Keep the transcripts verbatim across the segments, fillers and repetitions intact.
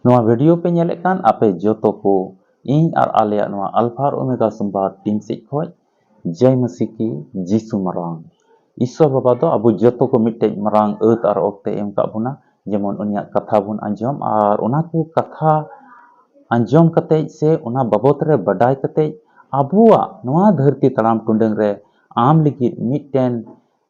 ᱱᱚᱣᱟ video ᱯᱮ ᱧᱮᱞᱮᱫ ᱠᱟᱱ ᱟᱯᱮ ᱡᱚᱛᱚ ᱠᱚ, ᱤᱧ ᱟᱨ ᱟᱞᱮᱭᱟᱜ ᱱᱚᱣᱟ ᱟᱞᱯᱷᱟ ᱟᱨ ᱳᱢᱮᱜᱟ ᱥᱚᱢᱵᱟᱫ team ᱥᱮᱫ ᱠᱷᱚᱱ ᱡᱟᱭ ᱢᱟᱹᱥᱤ ᱠᱤ ᱡᱤᱥᱩ ᱢᱟᱨᱟᱝ᱾ ᱤᱥᱥᱚᱨ ᱵᱟᱵᱟ ᱫᱚ ᱟᱵᱚ ᱡᱚᱛᱚ ᱠᱚ ᱢᱤᱫᱴᱮᱡ ᱢᱟᱨᱟᱝ ᱟᱹᱛ ᱟᱨ ᱚᱠᱛᱮ ᱮᱢ ᱠᱟᱜ ᱵᱚᱱᱟ, ᱡᱮᱢᱚᱱ ᱩᱱᱤᱭᱟᱜ ᱠᱟᱛᱷᱟ ᱵᱚᱱ ᱟᱸᱡᱚᱢ ᱟᱨ ᱚᱱᱟ ᱠᱚ ᱠᱟᱛᱷᱟ ᱟᱸᱡᱚᱢ ᱠᱟᱛᱮᱡ ᱥᱮ ᱚᱱᱟ ᱵᱟᱵᱚᱛ ᱨᱮ ᱵᱟᱰᱟᱭ ᱠᱟᱛᱮᱡ ᱟᱵᱚᱣᱟᱜ ᱱᱚᱣᱟ ᱫᱷᱟᱹᱨᱛᱤ ᱛᱟᱲᱟᱢ ᱴᱩᱰᱟᱹᱝ ᱨᱮ ᱟᱢ ᱞᱟᱹᱜᱤᱫ ᱢᱤᱫᱴᱮᱱ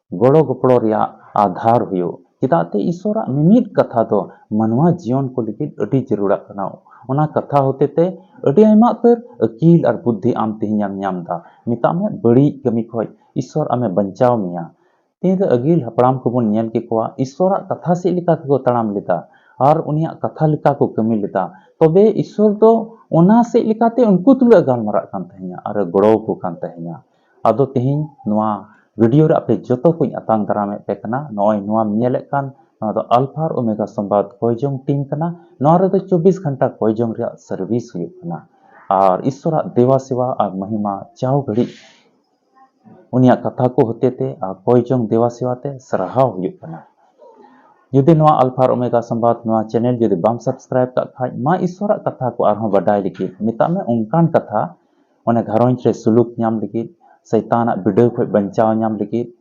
ᱜᱚᱲᱚ ᱜᱚᱯᱚᱲᱚ ᱨᱮᱭᱟᱜ ᱟᱫᱷᱟᱨ ᱦᱩᱭᱩᱜ᱾ ᱪᱮᱫᱟᱜ ᱛᱮ ᱤᱥᱥᱚᱨᱟᱜ ᱢᱤᱢᱤᱫ ᱠᱟᱛᱷᱟ ᱫᱚ ᱢᱟᱱᱣᱟ ᱡᱤᱭᱚᱱ ᱠᱚ ᱞᱟᱹᱜᱤᱫ ᱟᱹᱰᱤ ᱡᱟᱹᱨᱩᱲᱟᱜ ᱠᱟᱱᱟ᱾ ᱚᱱᱟ ᱠᱟᱛᱷᱟ ᱦᱚᱛᱮ ᱛᱮ ᱟᱹᱰᱤ ᱟᱭᱢᱟ ᱩᱛᱟᱹᱨ ᱟᱹᱠᱤᱞ ᱟᱨ ᱵᱩᱫᱽᱫᱷᱤ ᱟᱢ ᱛᱮᱦᱮᱧ ᱮᱢ ᱧᱟᱢ ᱮᱫᱟ᱾ ᱢᱮᱛᱟᱜ ᱢᱮ, ᱵᱟᱹᱲᱤᱡ ᱠᱟᱹᱢᱤ ᱠᱷᱚᱡ ᱤᱥᱥᱚᱨ ᱟᱢᱮ ᱵᱟᱧᱪᱟᱣ ᱢᱮᱭᱟ᱾ ᱛᱤᱱᱨᱮ ᱟᱹᱜᱤᱞ ᱦᱟᱯᱲᱟᱢ ᱠᱚᱵᱚᱱ ᱧᱮᱞ ᱠᱮᱠᱚᱣᱟ, ᱤᱥᱥᱚᱨᱟᱜ ᱠᱟᱛᱷᱟ ᱥᱮᱫ ᱞᱮᱠᱟ ᱛᱮᱠᱚ ᱛᱟᱲᱟᱢ ᱞᱮᱫᱟ ᱟᱨ ᱩᱱᱤᱭᱟᱜ ᱠᱟᱛᱷᱟ ᱞᱮᱠᱟ ᱠᱚ ᱠᱟᱹᱢᱤ ᱞᱮᱫᱟ, ᱛᱚᱵᱮ ᱤᱥᱥᱚᱨ ᱫᱚ ᱚᱱᱟ ᱥᱮᱫ ᱞᱮᱠᱟᱛᱮ ᱩᱱᱠᱩ ᱛᱩᱞᱩᱡ ᱮ ᱜᱟᱞᱢᱟᱨᱟᱜ ᱠᱟᱱ ᱛᱟᱦᱮᱸᱱᱟ ᱟᱨ ᱮ ᱜᱚᱲᱚ ᱟᱠᱚ ᱠᱟᱱ ᱛᱟᱦᱮᱸᱱᱟ᱾ ᱟᱫᱚ ᱛᱮᱦᱮᱧ ᱱᱚᱣᱟ video ᱨᱮ ᱟᱯᱮ ᱡᱚᱛᱚ ᱠᱚᱧ ᱟᱛᱟᱝ ᱫᱟᱨᱟᱢᱮᱫ ᱯᱮ ᱠᱟᱱᱟ᱾ ᱱᱚᱜᱼᱚᱭ ᱱᱚᱣᱟᱢ ᱧᱮᱞᱮᱫ ᱠᱟᱱ, ᱱᱚᱣᱟ ᱫᱚ ᱟᱞᱯᱷᱟ ᱟᱨ ᱳᱢᱮᱜᱟ ᱥᱚᱢᱵᱟᱫ ᱠᱚᱭᱡᱚᱝ team ᱠᱟᱱᱟ᱾ ᱱᱚᱣᱟ ᱨᱮᱫᱚ ᱪᱚᱵᱵᱤᱥ ᱜᱷᱚᱱᱴᱟ ᱠᱚᱭᱡᱚᱝ ᱨᱮᱭᱟᱜ service ᱦᱩᱭᱩᱜ ᱠᱟᱱᱟ ᱟᱨ ᱤᱥᱥᱚᱨᱟᱜ ᱫᱮᱵᱟ ᱥᱮᱵᱟ ᱟᱨ ᱢᱚᱦᱤᱢᱟ ᱡᱟᱣ ᱜᱷᱟᱹᱲᱤᱡ ᱩᱱᱤᱭᱟᱜ ᱠᱟᱛᱷᱟ ᱠᱚ ᱦᱚᱛᱮ ᱛᱮ ᱟᱨ ᱠᱚᱭᱡᱚᱝ ᱫᱮᱵᱟ ᱥᱮᱵᱟ ᱛᱮ ᱥᱟᱨᱦᱟᱣ ᱦᱩᱭᱩᱜ ᱠᱟᱱᱟ᱾ ᱡᱩᱫᱤ ᱱᱚᱣᱟ ᱟᱞᱯᱷᱟ ᱟᱨ ᱳᱢᱮᱜᱟ ᱥᱚᱢᱵᱟᱫ ᱱᱚᱣᱟ channel ᱡᱩᱫᱤ ᱵᱟᱢ subscribe ᱠᱟᱜ ᱠᱷᱟᱡ, ᱢᱟ ᱤᱥᱥᱚᱨᱟᱜ ᱠᱟᱛᱷᱟ ᱠᱚ ᱟᱨᱦᱚᱸ ᱵᱟᱰᱟᱭ ᱞᱟᱹᱜᱤᱫ, ᱢᱮᱛᱟᱜ ᱢᱮ ᱚᱱᱠᱟᱱ ᱠᱟᱛᱷᱟ, ᱚᱱᱮ ᱜᱷᱟᱨᱚᱸᱡᱽ ᱨᱮ ᱥᱩᱞᱩᱠ ᱧᱟᱢ ᱞᱟᱹᱜᱤᱫ, ᱥᱚᱭᱛᱟᱱᱟᱜ ᱵᱤᱰᱟᱹᱣ ᱠᱷᱚᱡ ᱵᱟᱧᱪᱟᱣ ᱧᱟᱢ ᱞᱟᱹᱜᱤᱫ,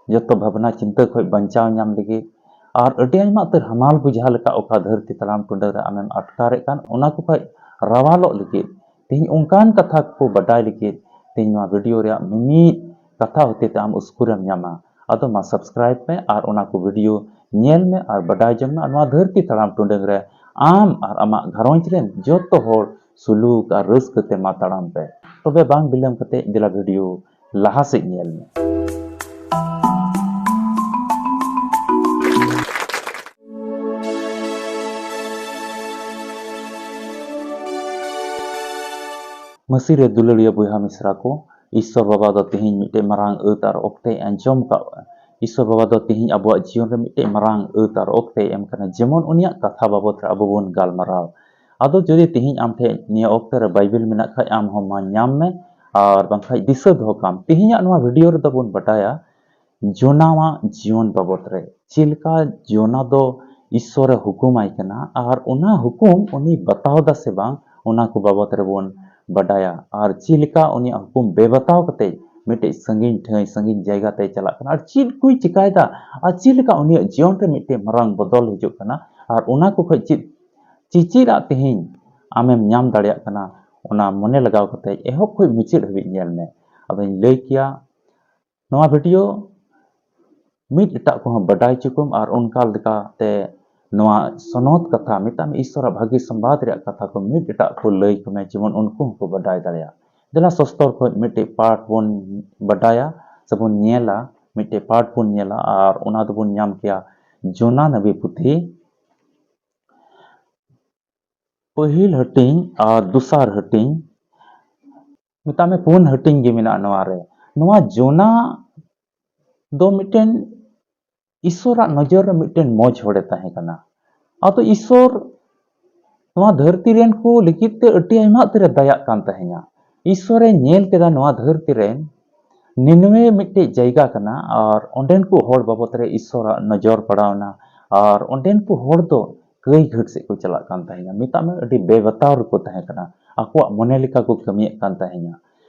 ᱡᱚᱛᱚ ᱵᱷᱟᱵᱽᱱᱟ ᱪᱤᱱᱛᱟᱹ ᱠᱷᱚᱡ ᱵᱟᱧᱪᱟᱣ ᱧᱟᱢ ᱞᱟᱹᱜᱤᱫ, ᱟᱨ ᱟᱹᱰᱤ ᱟᱭᱢᱟ ᱩᱛᱟᱹᱨ ᱦᱟᱢᱟᱞ ᱵᱩᱡᱷᱟᱹᱣ ᱞᱮᱠᱟ ᱚᱠᱟ ᱫᱷᱟᱹᱨᱛᱤ ᱛᱟᱲᱟᱢ ᱴᱩᱰᱟᱹ ᱨᱮ ᱟᱢᱮᱢ ᱟᱴᱠᱟᱨᱮᱫ ᱠᱟᱱ, ᱚᱱᱟ ᱠᱚ ᱠᱷᱚᱡ ᱨᱟᱣᱟᱞᱚᱜ ᱞᱟᱹᱜᱤᱫ, ᱛᱮᱦᱮᱧ ᱚᱱᱠᱟᱱ ᱠᱟᱛᱷᱟ ᱠᱚ ᱵᱟᱰᱟᱭ ᱞᱟᱹᱜᱤᱫ, ᱛᱮᱦᱮᱧ ᱱᱚᱣᱟ video ᱨᱮᱭᱟᱜ ᱢᱤᱢᱤᱫ ᱠᱟᱛᱷᱟ ᱦᱚᱛᱮ ᱛᱮ ᱟᱢ ᱩᱥᱠᱩᱨᱮᱢ ᱧᱟᱢᱟ᱾ ᱟᱫᱚ ᱢᱟ subscribe ᱢᱮ ᱟᱨ ᱚᱱᱟ ᱠᱚ video ᱧᱮᱞ ᱢᱮ ᱟᱨ ᱵᱟᱰᱟᱭ ᱡᱚᱝ ᱢᱮ᱾ ᱟᱨ ᱱᱚᱣᱟ ᱫᱷᱟᱹᱨᱛᱤ ᱛᱟᱲᱟᱢ ᱴᱩᱰᱟᱹᱝ ᱨᱮ ᱟᱢ ᱟᱨ ᱟᱢᱟᱜ ᱜᱷᱟᱨᱚᱸᱡᱽ ᱨᱮᱱ ᱡᱚᱛᱚ ᱦᱚᱲ ᱥᱩᱞᱩᱠ ᱟᱨ ᱨᱟᱹᱥᱠᱟᱹ ᱛᱮ ᱢᱟ ᱛᱟᱲᱟᱢ ᱯᱮ᱾ ᱛᱚᱵᱮ ᱵᱟᱝ ᱵᱤᱞᱚᱢ ᱠᱟᱛᱮ ᱫᱮᱞᱟ video ᱞᱟᱦᱟ ᱥᱮᱫ ᱧᱮᱞ ᱢᱮ᱾ ᱢᱟᱹᱥᱤ ᱨᱮ ᱫᱩᱞᱟᱹᱲᱤᱭᱟᱹ ᱵᱚᱭᱦᱟ ᱢᱤᱥᱨᱟ ᱠᱚ, ᱤᱥᱥᱚᱨ ᱵᱟᱵᱟ ᱫᱚ ᱛᱮᱦᱮᱧ ᱢᱤᱫᱴᱮᱡ ᱢᱟᱨᱟᱝ ᱟᱹᱛ ᱟᱨ ᱚᱠᱛᱮᱭ ᱟᱸᱡᱚᱢ ᱠᱟᱜᱼᱟ᱾ ᱤᱥᱥᱚᱨ ᱵᱟᱵᱟ ᱫᱚ ᱛᱮᱦᱮᱧ ᱟᱵᱚᱣᱟᱜ ᱡᱤᱭᱚᱱ ᱨᱮ ᱢᱤᱫᱴᱮᱡ ᱢᱟᱨᱟᱝ ᱟᱹᱛ ᱟᱨ ᱚᱠᱛᱮᱭ ᱮᱢ ᱠᱟᱱᱟ, ᱡᱮᱢᱚᱱ ᱩᱱᱤᱭᱟᱜ ᱠᱟᱛᱷᱟ ᱵᱟᱵᱚᱛ ᱨᱮ ᱟᱵᱚ ᱵᱚᱱ ᱜᱟᱞᱢᱟᱨᱟᱣ᱾ ᱟᱫᱚ ᱡᱩᱫᱤ ᱛᱮᱦᱮᱧ ᱟᱢ ᱴᱷᱮᱡ ᱱᱤᱭᱟᱹ ᱚᱠᱛᱮ ᱨᱮ ᱵᱟᱭᱵᱮᱞ ᱢᱮᱱᱟᱜ ᱠᱷᱟᱡ, ᱟᱢ ᱦᱚᱸ ᱢᱟ ᱧᱟᱢ ᱢᱮ, ᱟᱨ ᱵᱟᱝᱠᱷᱟᱡ ᱫᱤᱥᱟᱹ ᱫᱚᱦᱚ ᱠᱟᱢ᱾ ᱛᱮᱦᱮᱧᱟᱜ ᱱᱚᱣᱟ video ᱨᱮᱫᱚ ᱵᱚᱱ ᱵᱟᱰᱟᱭᱟ ᱡᱳᱱᱟᱣᱟᱜ ᱡᱤᱭᱚᱱ ᱵᱟᱵᱚᱛ ᱨᱮ, ᱪᱮᱫ ᱞᱮᱠᱟ ᱡᱳᱱᱟ ᱫᱚ ᱤᱥᱥᱚᱨᱮ ᱦᱩᱠᱩᱢᱟᱭ ᱠᱟᱱᱟ, ᱟᱨ ᱚᱱᱟ ᱦᱩᱠᱩᱢ ᱩᱱᱤ ᱵᱟᱛᱟᱣ ᱫᱟ ᱥᱮ ᱵᱟᱝ, ᱚᱱᱟ ᱠᱚ ᱵᱟᱵᱚᱛ ᱨᱮᱵᱚᱱ ᱵᱟᱰᱟᱭᱟ᱾ ᱟᱨ ᱪᱮᱫ ᱞᱮᱠᱟ ᱩᱱᱤᱭᱟᱜ ᱦᱩᱠᱩᱢ ᱵᱮᱵᱟᱛᱟᱣ ᱠᱟᱛᱮ ᱢᱤᱫᱴᱮᱡ ᱥᱟᱺᱜᱤᱧ ᱴᱷᱟᱹᱭ, ᱥᱟᱺᱜᱤᱧ ᱡᱟᱭᱜᱟ ᱛᱮᱭ ᱪᱟᱞᱟᱜ ᱠᱟᱱᱟ, ᱟᱨ ᱪᱮᱫ ᱠᱚᱭ ᱪᱮᱠᱟᱭᱮᱫᱟ, ᱟᱨ ᱪᱮᱫ ᱞᱮᱠᱟ ᱩᱱᱤᱭᱟᱜ ᱡᱤᱭᱚᱱ ᱨᱮ ᱢᱤᱫᱴᱮᱡ ᱢᱟᱨᱟᱝ ᱵᱚᱫᱚᱞ ᱦᱤᱡᱩᱜ ᱠᱟᱱᱟ, ᱟᱨ ᱚᱱᱟ ᱠᱚ ᱠᱷᱚᱡ ᱪᱮᱫ ᱪᱮᱪᱮᱫ ᱟᱜ ᱛᱮᱦᱮᱧ ᱟᱢᱮᱢ ᱧᱟᱢ ᱫᱟᱲᱮᱭᱟᱜ ᱠᱟᱱᱟ, ᱚᱱᱟ ᱢᱚᱱᱮ ᱞᱟᱜᱟᱣ ᱠᱟᱛᱮ ᱮᱦᱚᱵ ᱠᱷᱚᱡ ᱢᱩᱪᱟᱹᱫ ᱦᱟᱹᱵᱤᱡ ᱧᱮᱞ ᱢᱮ᱾ ᱟᱫᱚᱧ ᱞᱟᱹᱭ ᱠᱮᱭᱟ, ᱱᱚᱣᱟ ᱵᱷᱤᱰᱤᱭᱳ ᱢᱤᱫ ᱮᱴᱟᱜ ᱠᱚᱦᱚᱸ ᱵᱟᱰᱟᱭ ᱦᱚᱪᱚ ᱠᱚᱢ, ᱟᱨ ᱚᱱᱠᱟ ᱞᱮᱠᱟᱛᱮ ᱱᱚᱣᱟ ᱥᱚᱱᱚᱛ ᱠᱟᱛᱷᱟ, ᱢᱮᱛᱟᱜ ᱢᱮ ᱤᱥᱥᱚᱨᱟᱜ ᱵᱷᱟᱹᱜᱤ ᱥᱚᱢᱵᱟᱫ ᱨᱮᱭᱟᱜ ᱠᱟᱛᱷᱟ ᱠᱚ ᱢᱤᱫ ᱮᱴᱟᱜ ᱠᱚ ᱞᱟᱹᱭ ᱠᱚᱢᱮ, ᱡᱮᱢᱚᱱ ᱩᱱᱠᱩ ᱦᱚᱸᱠᱚ ᱵᱟᱰᱟᱭ ᱫᱟᱲᱮᱭᱟᱜ᱾ ᱫᱮᱞᱟ ᱥᱚᱥᱛᱚᱨ ᱠᱷᱚᱡ ᱢᱤᱫᱴᱮᱡ ᱯᱟᱴ ᱵᱚᱱ ᱵᱟᱰᱟᱭᱟ ᱥᱮᱵᱚᱱ ᱧᱮᱞᱟ, ᱢᱤᱫᱴᱮᱡ ᱯᱟᱴ ᱵᱚᱱ ᱧᱮᱞᱟ, ᱟᱨ ᱚᱱᱟ ᱫᱚᱵᱚᱱ ᱧᱟᱢ ᱠᱮᱭᱟ ᱡᱳᱱᱟ ᱱᱟᱵᱤ ᱯᱩᱛᱷᱤ ᱯᱟᱹᱦᱤᱞ ᱦᱟᱹᱴᱤᱧ ᱟᱨ ᱫᱚᱥᱟᱨ ᱦᱟᱹᱴᱤᱧ, ᱢᱮᱛᱟᱜ ᱢᱮ ᱯᱩᱱ ᱦᱟᱹᱴᱤᱧ ᱜᱮ ᱢᱮᱱᱟᱜᱼᱟ ᱱᱚᱣᱟ ᱨᱮ᱾ ᱱᱚᱣᱟ ᱡᱳᱱᱟ ᱫᱚ ᱢᱤᱫᱴᱮᱱ ᱤᱥᱥᱚᱨᱟᱜ ᱱᱚᱡᱚᱨ ᱨᱮ ᱢᱤᱫᱴᱮᱱ ᱢᱚᱡᱽ ᱦᱚᱲᱮ ᱛᱟᱦᱮᱸ ᱠᱟᱱᱟ᱾ ᱟᱫᱚ ᱤᱥᱥᱚᱨ ᱱᱚᱣᱟ ᱫᱷᱟᱹᱨᱛᱤ ᱨᱮᱱ ᱠᱚ ᱞᱟᱹᱜᱤᱫ ᱛᱮ ᱟᱹᱰᱤ ᱟᱭᱢᱟ ᱩᱛᱟᱹᱨᱮ ᱫᱟᱭᱟᱜ ᱠᱟᱱ ᱛᱟᱦᱮᱸᱱᱟ᱾ ᱤᱥᱥᱚᱨᱮ ᱧᱮᱞ ᱠᱮᱫᱟ ᱱᱚᱣᱟ ᱫᱷᱟᱹᱨᱛᱤ ᱨᱮ ᱱᱤᱱᱣᱮ ᱢᱤᱫᱴᱮᱡ ᱡᱟᱭᱜᱟ ᱠᱟᱱᱟ, ᱟᱨ ᱚᱸᱰᱮᱱ ᱠᱚ ᱦᱚᱲ ᱵᱟᱵᱚᱛ ᱨᱮ ᱤᱥᱥᱚᱨᱟᱜ ᱱᱚᱡᱚᱨ ᱯᱟᱲᱟᱣ ᱮᱱᱟ, ᱟᱨ ᱚᱸᱰᱮᱱ ᱠᱚ ᱦᱚᱲ ᱫᱚ ᱠᱟᱹᱭ ᱜᱷᱟᱹᱴ ᱥᱮᱫ ᱠᱚ ᱪᱟᱞᱟᱜ ᱠᱟᱱ ᱛᱟᱦᱮᱸᱱᱟ᱾ ᱢᱮᱛᱟᱜ ᱢᱮ ᱟᱹᱰᱤ ᱵᱮᱵᱟᱛᱟᱣ ᱨᱮᱠᱚ ᱛᱟᱦᱮᱸ ᱠᱟᱱᱟ, ᱟᱠᱚᱣᱟᱜ ᱢᱚᱱᱮ ᱞᱮᱠᱟ ᱠᱚ ᱠᱟᱹᱢᱤᱭᱮᱫ ᱠᱟᱱ ᱛᱟᱦᱮᱸᱱᱟ᱾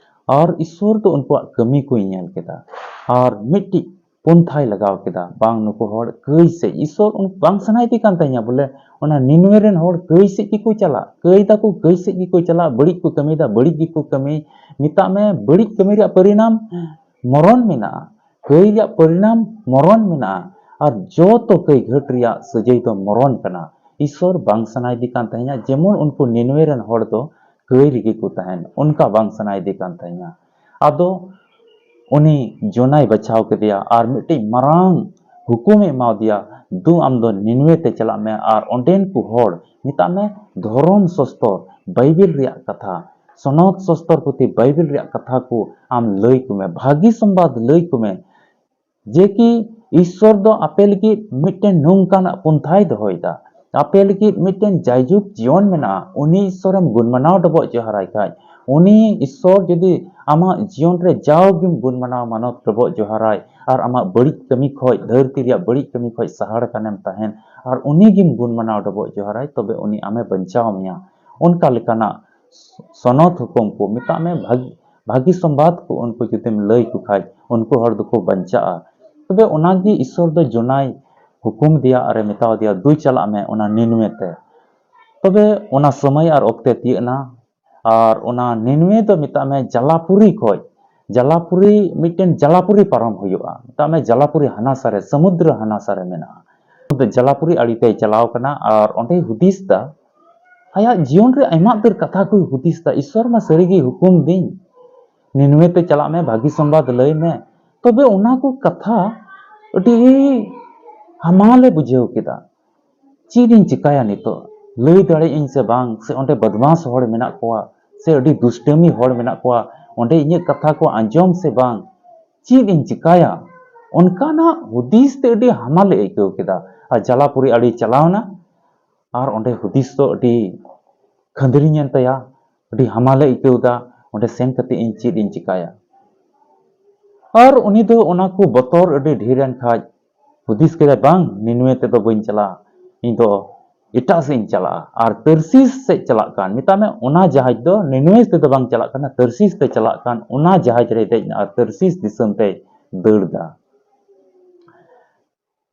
ᱟᱨ ᱤᱥᱥᱚᱨ ᱫᱚ ᱩᱱᱠᱩᱣᱟᱜ ᱠᱟᱹᱢᱤ ᱠᱚᱭ ᱧᱮᱞ ᱠᱮᱫᱟ, ᱟᱨ ᱢᱤᱫᱴᱤᱡ ᱯᱚᱱᱛᱷᱟᱭ ᱞᱟᱜᱟᱣ ᱠᱮᱫᱟ, ᱵᱟᱝ ᱱᱩᱠᱩ ᱦᱚᱲ ᱠᱟᱹᱭ ᱥᱮᱫ, ᱤᱥᱥᱚᱨ ᱩᱱ-, ᱵᱟᱝ ᱥᱟᱱᱟᱭᱮᱫᱮ ᱠᱟᱱ ᱛᱟᱦᱮᱸᱱᱟ ᱵᱚᱞᱮ ᱚᱱᱟ ᱱᱤᱱᱣᱮ ᱨᱮᱱ ᱦᱚᱲ ᱠᱟᱹᱭ ᱥᱮᱫ ᱜᱮᱠᱚ ᱪᱟᱞᱟᱜ, ᱠᱟᱹᱭ ᱫᱟᱠᱚ ᱠᱟᱹᱭ ᱥᱮᱫ ᱜᱮᱠᱚ ᱪᱟᱞᱟᱜ, ᱵᱟᱹᱲᱤᱡ ᱠᱚ ᱠᱟᱹᱢᱤᱭᱮᱫᱟ, ᱵᱟᱹᱲᱤᱡ ᱜᱮᱠᱚ ᱠᱟᱹᱢᱤ᱾ ᱢᱮᱛᱟᱜ ᱢᱮ ᱵᱟᱹᱲᱤᱡ ᱠᱟᱹᱢᱤ ᱨᱮᱭᱟᱜ ᱯᱚᱨᱤᱱᱟᱢ ᱢᱚᱨᱚᱱ ᱢᱮᱱᱟᱜᱼᱟ, ᱠᱟᱹᱭ ᱨᱮᱭᱟᱜ ᱯᱚᱨᱤᱱᱟᱢ ᱢᱚᱨᱚᱱ ᱢᱮᱱᱟᱜᱼᱟ, ᱟᱨ ᱡᱚᱛᱚ ᱠᱟᱹᱭ ᱜᱷᱟᱹᱴ ᱨᱮᱭᱟᱜ ᱥᱟᱹᱡᱟᱹᱭ ᱫᱚ ᱢᱚᱨᱚᱱ ᱠᱟᱱᱟ᱾ ᱤᱥᱥᱚᱨ ᱵᱟᱝ ᱥᱟᱱᱟᱭᱮᱫᱮ ᱠᱟᱱ ᱛᱟᱦᱮᱸᱱᱟ ᱡᱮᱢᱚᱱ ᱩᱱᱠᱩ ᱱᱤᱱᱣᱮ ᱨᱮᱱ ᱦᱚᱲ ᱫᱚ ᱠᱟᱹᱭ ᱨᱮᱜᱮ ᱠᱚ ᱛᱟᱦᱮᱸᱱ, ᱚᱱᱠᱟ ᱵᱟᱝ ᱥᱟᱱᱟᱭᱮᱫᱮ ᱠᱟᱱ ᱛᱟᱦᱮᱸᱱᱟ᱾ ᱟᱫᱚ ᱩᱱᱤ ᱡᱳᱱᱟᱭ ᱵᱟᱪᱷᱟᱣ ᱠᱮᱫᱮᱭᱟ ᱟᱨ ᱢᱤᱫᱴᱤᱡ ᱢᱟᱨᱟᱝ ᱦᱩᱠᱩᱢᱮ ᱮᱢᱟᱣᱟᱫᱮᱭᱟ, "ᱫᱩ ᱟᱢ ᱫᱚ ᱱᱤᱱᱣᱮ ᱛᱮ ᱪᱟᱞᱟᱜ ᱢᱮ ᱟᱨ ᱚᱸᱰᱮᱱ ᱠᱚ ᱦᱚᱲ, ᱢᱮᱛᱟᱜ ᱢᱮ ᱫᱷᱚᱨᱚᱢ ᱥᱚᱥᱛᱚᱨ, ᱵᱟᱭᱵᱮᱞ ᱨᱮᱭᱟᱜ ᱠᱟᱛᱷᱟ, ᱥᱚᱱᱚᱛ ᱥᱚᱥᱛᱚᱨ ᱯᱩᱛᱷᱤ ᱵᱟᱭᱵᱮᱞ ᱨᱮᱭᱟᱜ ᱠᱟᱛᱷᱟ ᱠᱚ ᱟᱢ ᱞᱟᱹᱭ ᱠᱚᱢᱮ, ᱵᱷᱟᱹᱜᱤ ᱥᱚᱢᱵᱟᱫ ᱞᱟᱹᱭ ᱠᱚᱢᱮ, ᱡᱮ ᱠᱤ ᱤᱥᱥᱚᱨ ᱫᱚ ᱟᱯᱮ ᱞᱟᱹᱜᱤᱫ ᱢᱤᱫᱴᱮᱱ ᱱᱚᱝᱠᱟᱱᱟᱜ ᱯᱚᱱᱛᱷᱟᱭ ᱫᱚᱦᱚᱭᱮᱫᱟ, ᱟᱯᱮ ᱞᱟᱹᱜᱤᱫ ᱢᱤᱫᱴᱮᱱ ᱡᱟᱭᱡᱩᱜᱽ ᱡᱤᱭᱚᱱ ᱢᱮᱱᱟᱜᱼᱟ, ᱩᱱᱤ ᱤᱥᱥᱚᱨᱮᱢ ᱜᱩᱱᱢᱟᱱᱟᱣ ᱰᱚᱵᱚᱜ ᱡᱚᱦᱟᱨᱟᱭ ᱠᱷᱟᱡ, ᱩᱱᱤ ᱤᱥᱥᱚᱨ ᱡᱩᱫᱤ ᱟᱢᱟᱜ ᱡᱤᱭᱚᱱ ᱨᱮ ᱡᱟᱣᱜᱮᱢ ᱜᱩᱱ ᱢᱟᱱᱟᱣ ᱢᱟᱱᱚᱛ ᱰᱚᱵᱚᱜ ᱡᱚᱦᱟᱨᱟᱭ ᱟᱨ ᱟᱢᱟᱜ ᱵᱟᱹᱲᱤᱡ ᱠᱟᱹᱢᱤ ᱠᱷᱚᱡ, ᱫᱷᱟᱹᱨᱛᱤ ᱨᱮᱭᱟᱜ ᱵᱟᱹᱲᱤᱡ ᱠᱟᱹᱢᱤ ᱠᱷᱚᱡ ᱥᱟᱦᱟᱲ ᱠᱟᱱᱮᱢ ᱛᱟᱦᱮᱱ ᱟᱨ ᱩᱱᱤ ᱜᱮᱢ ᱜᱩᱱ ᱢᱟᱱᱟᱣ ᱰᱚᱵᱚᱜ ᱡᱚᱦᱟᱨᱟᱭ, ᱛᱚᱵᱮ ᱩᱱᱤ ᱟᱢᱮ ᱵᱟᱧᱪᱟᱣ ᱢᱮᱭᱟ᱾ ᱚᱱᱠᱟ ᱞᱮᱠᱟᱱᱟᱜ ᱥᱚᱱᱚᱛ ᱦᱩᱠᱩᱢ ᱠᱚ ᱢᱮᱛᱟᱜ ᱢᱮ, ᱵᱷᱟᱹᱜᱤ, ᱵᱷᱟᱹᱜᱤ ᱥᱚᱢᱵᱟᱫ ᱠᱚ ᱩᱱᱠᱩ ᱡᱩᱫᱤᱢ ᱞᱟᱹᱭ ᱠᱚ ᱠᱷᱟᱡ, ᱩᱱᱠᱩ ᱦᱚᱲ ᱫᱚᱠᱚ ᱵᱟᱧᱪᱟᱜᱼᱟ᱾ ᱛᱚᱵᱮ ᱚᱱᱟᱜᱮ ᱤᱥᱥᱚᱨ ᱫᱚ ᱡᱚᱱᱟᱭ ᱦᱩᱠᱩᱢ ᱫᱮᱭᱟ ᱟᱨᱮ ᱢᱮᱛᱟᱣ ᱫᱮᱭᱟ, "ᱫᱩᱭ ᱪᱟᱞᱟᱜ ᱢᱮ ᱚᱱᱟ ᱱᱤᱱᱣᱮ ᱛᱮ᱾" ᱛᱚᱵᱮ ᱚᱱᱟ ᱥᱚᱢᱚᱭ ᱟᱨ ᱚᱠᱛᱮ ᱛᱤᱭᱟᱹᱜ ᱮᱱᱟ, ᱟᱨ ᱚᱱᱟ ᱱᱤᱱᱣᱮ ᱫᱚ ᱢᱮᱛᱟᱜ ᱢᱮ ᱡᱟᱞᱟᱯᱩᱨᱤ ᱠᱷᱚᱡ, ᱡᱟᱞᱟᱯᱩᱨᱤ, ᱢᱤᱫᱴᱮᱱ ᱡᱟᱞᱟᱯᱩᱨᱤ ᱯᱟᱨᱚᱢ ᱦᱩᱭᱩᱜᱼᱟ᱾ ᱢᱮᱛᱟᱜ ᱢᱮ ᱡᱟᱞᱟᱯᱩᱨᱤ ᱦᱟᱱᱟ ᱥᱟᱨᱮ, ᱥᱚᱢᱩᱫᱨᱚ ᱦᱟᱱᱟ ᱥᱟᱨᱮ ᱢᱮᱱᱟᱜᱼᱟ᱾ ᱡᱟᱞᱟᱯᱩᱨᱤ ᱟᱲᱤ ᱛᱮᱭ ᱪᱟᱞᱟᱣ ᱠᱟᱱᱟ ᱟᱨ ᱚᱸᱰᱮᱭ ᱦᱩᱫᱤᱥ ᱫᱟ, ᱟᱭᱟᱜ ᱡᱤᱭᱚᱱ ᱨᱮ ᱟᱭᱢᱟ ᱩᱛᱟᱹᱨ ᱠᱟᱛᱷᱟ ᱠᱚᱭ ᱦᱩᱫᱤᱥ ᱫᱟ, "ᱤᱥᱥᱚᱨ ᱢᱟ ᱥᱟᱹᱨᱤᱜᱮᱭ ᱦᱩᱠᱩᱢ ᱫᱤᱧ, ᱱᱤᱱᱣᱮ ᱛᱮ ᱪᱟᱞᱟᱜ ᱢᱮ, ᱵᱷᱟᱹᱜᱤ ᱥᱚᱢᱵᱟᱫ ᱞᱟᱹᱭ ᱢᱮ᱾" ᱛᱚᱵᱮ ᱚᱱᱟ ᱠᱚ ᱠᱟᱛᱷᱟ ᱟᱹᱰᱤ ᱦᱟᱢᱟᱞᱮ ᱵᱩᱡᱷᱟᱹᱣ ᱠᱮᱫᱟ᱾ "ᱪᱮᱫ ᱤᱧ ᱪᱤᱠᱟᱭᱟ ᱱᱤᱛᱚᱜ? ᱞᱟᱹᱭ ᱫᱟᱲᱮᱭᱟᱜ ᱟᱹᱧ ᱥᱮ ᱵᱟᱝ? ᱥᱮ ᱚᱸᱰᱮ ᱵᱚᱫᱢᱟᱥ ᱦᱚᱲ ᱢᱮᱱᱟᱜ ᱠᱚᱣᱟ, ᱥᱮ ᱟᱹᱰᱤ ᱫᱩᱥᱴᱟᱹᱢᱤ ᱦᱚᱲ ᱢᱮᱱᱟᱜ ᱠᱚᱣᱟ, ᱚᱸᱰᱮ ᱤᱧᱟᱹᱜ ᱠᱟᱛᱷᱟ ᱠᱚ ᱟᱸᱡᱚᱢ ᱥᱮ ᱵᱟᱝ? ᱪᱮᱫ ᱤᱧ ᱪᱤᱠᱟᱭᱟ?" ᱚᱱᱠᱟᱱᱟᱜ ᱦᱩᱫᱤᱥ ᱛᱮ ᱟᱹᱰᱤ ᱦᱟᱢᱟᱞᱮ ᱟᱹᱭᱠᱟᱹᱣ ᱠᱮᱫᱟ᱾ ᱟᱨ ᱡᱟᱞᱟᱯᱩᱨᱤ ᱟᱲᱮ ᱪᱟᱞᱟᱣᱱᱟ, ᱟᱨ ᱚᱸᱰᱮ ᱦᱩᱫᱤᱥ ᱫᱚ ᱟᱹᱰᱤ ᱠᱷᱟᱹᱱᱫᱽᱨᱤᱧ ᱮᱱ ᱛᱟᱭᱟ, ᱟᱹᱰᱤ ᱦᱟᱢᱟᱞᱮ ᱟᱹᱭᱠᱟᱹᱣ ᱮᱫᱟ, "ᱚᱸᱰᱮ ᱥᱮᱱ ᱠᱟᱛᱮ ᱤᱧ ᱪᱮᱫ ᱤᱧ ᱪᱤᱠᱟᱭᱟ?" ᱟᱨ ᱩᱱᱤ ᱫᱚ ᱚᱱᱟ ᱠᱚ ᱵᱚᱛᱚᱨ ᱟᱹᱰᱤ ᱰᱷᱮᱨ ᱮᱱ ᱠᱷᱟᱡ ᱦᱩᱫᱤᱥ ᱠᱮᱫᱟᱭ, "ᱵᱟᱝ, ᱱᱤᱱᱣᱮ ᱛᱮᱫᱚ ᱵᱟᱹᱧ ᱪᱟᱞᱟᱜᱼᱟ, ᱤᱧ ᱫᱚ ᱮᱴᱟᱜ ᱥᱮᱫ ᱤᱧ ᱪᱟᱞᱟᱜᱼᱟ᱾" ᱟᱨ ᱛᱟᱨᱥᱤᱥ ᱥᱮᱫ ᱪᱟᱞᱟᱜ ᱠᱟᱱ, ᱢᱮᱛᱟᱜ ᱢᱮ, ᱚᱱᱟ ᱡᱟᱦᱟᱡᱽ ᱫᱚ ᱱᱤᱱᱣᱮ ᱛᱮᱫᱚ ᱵᱟᱝ ᱪᱟᱞᱟᱜ ᱠᱟᱱᱟ, ᱛᱟᱨᱥᱤᱥ ᱛᱮ ᱪᱟᱞᱟᱜ ᱠᱟᱱ, ᱚᱱᱟ ᱡᱟᱦᱟᱡᱽ ᱨᱮᱭ ᱫᱮᱡ ᱮᱱᱟ ᱟᱨ ᱛᱟᱨᱥᱤᱥ ᱫᱤᱥᱚᱢ ᱛᱮᱭ ᱫᱟᱹᱲ ᱫᱟ᱾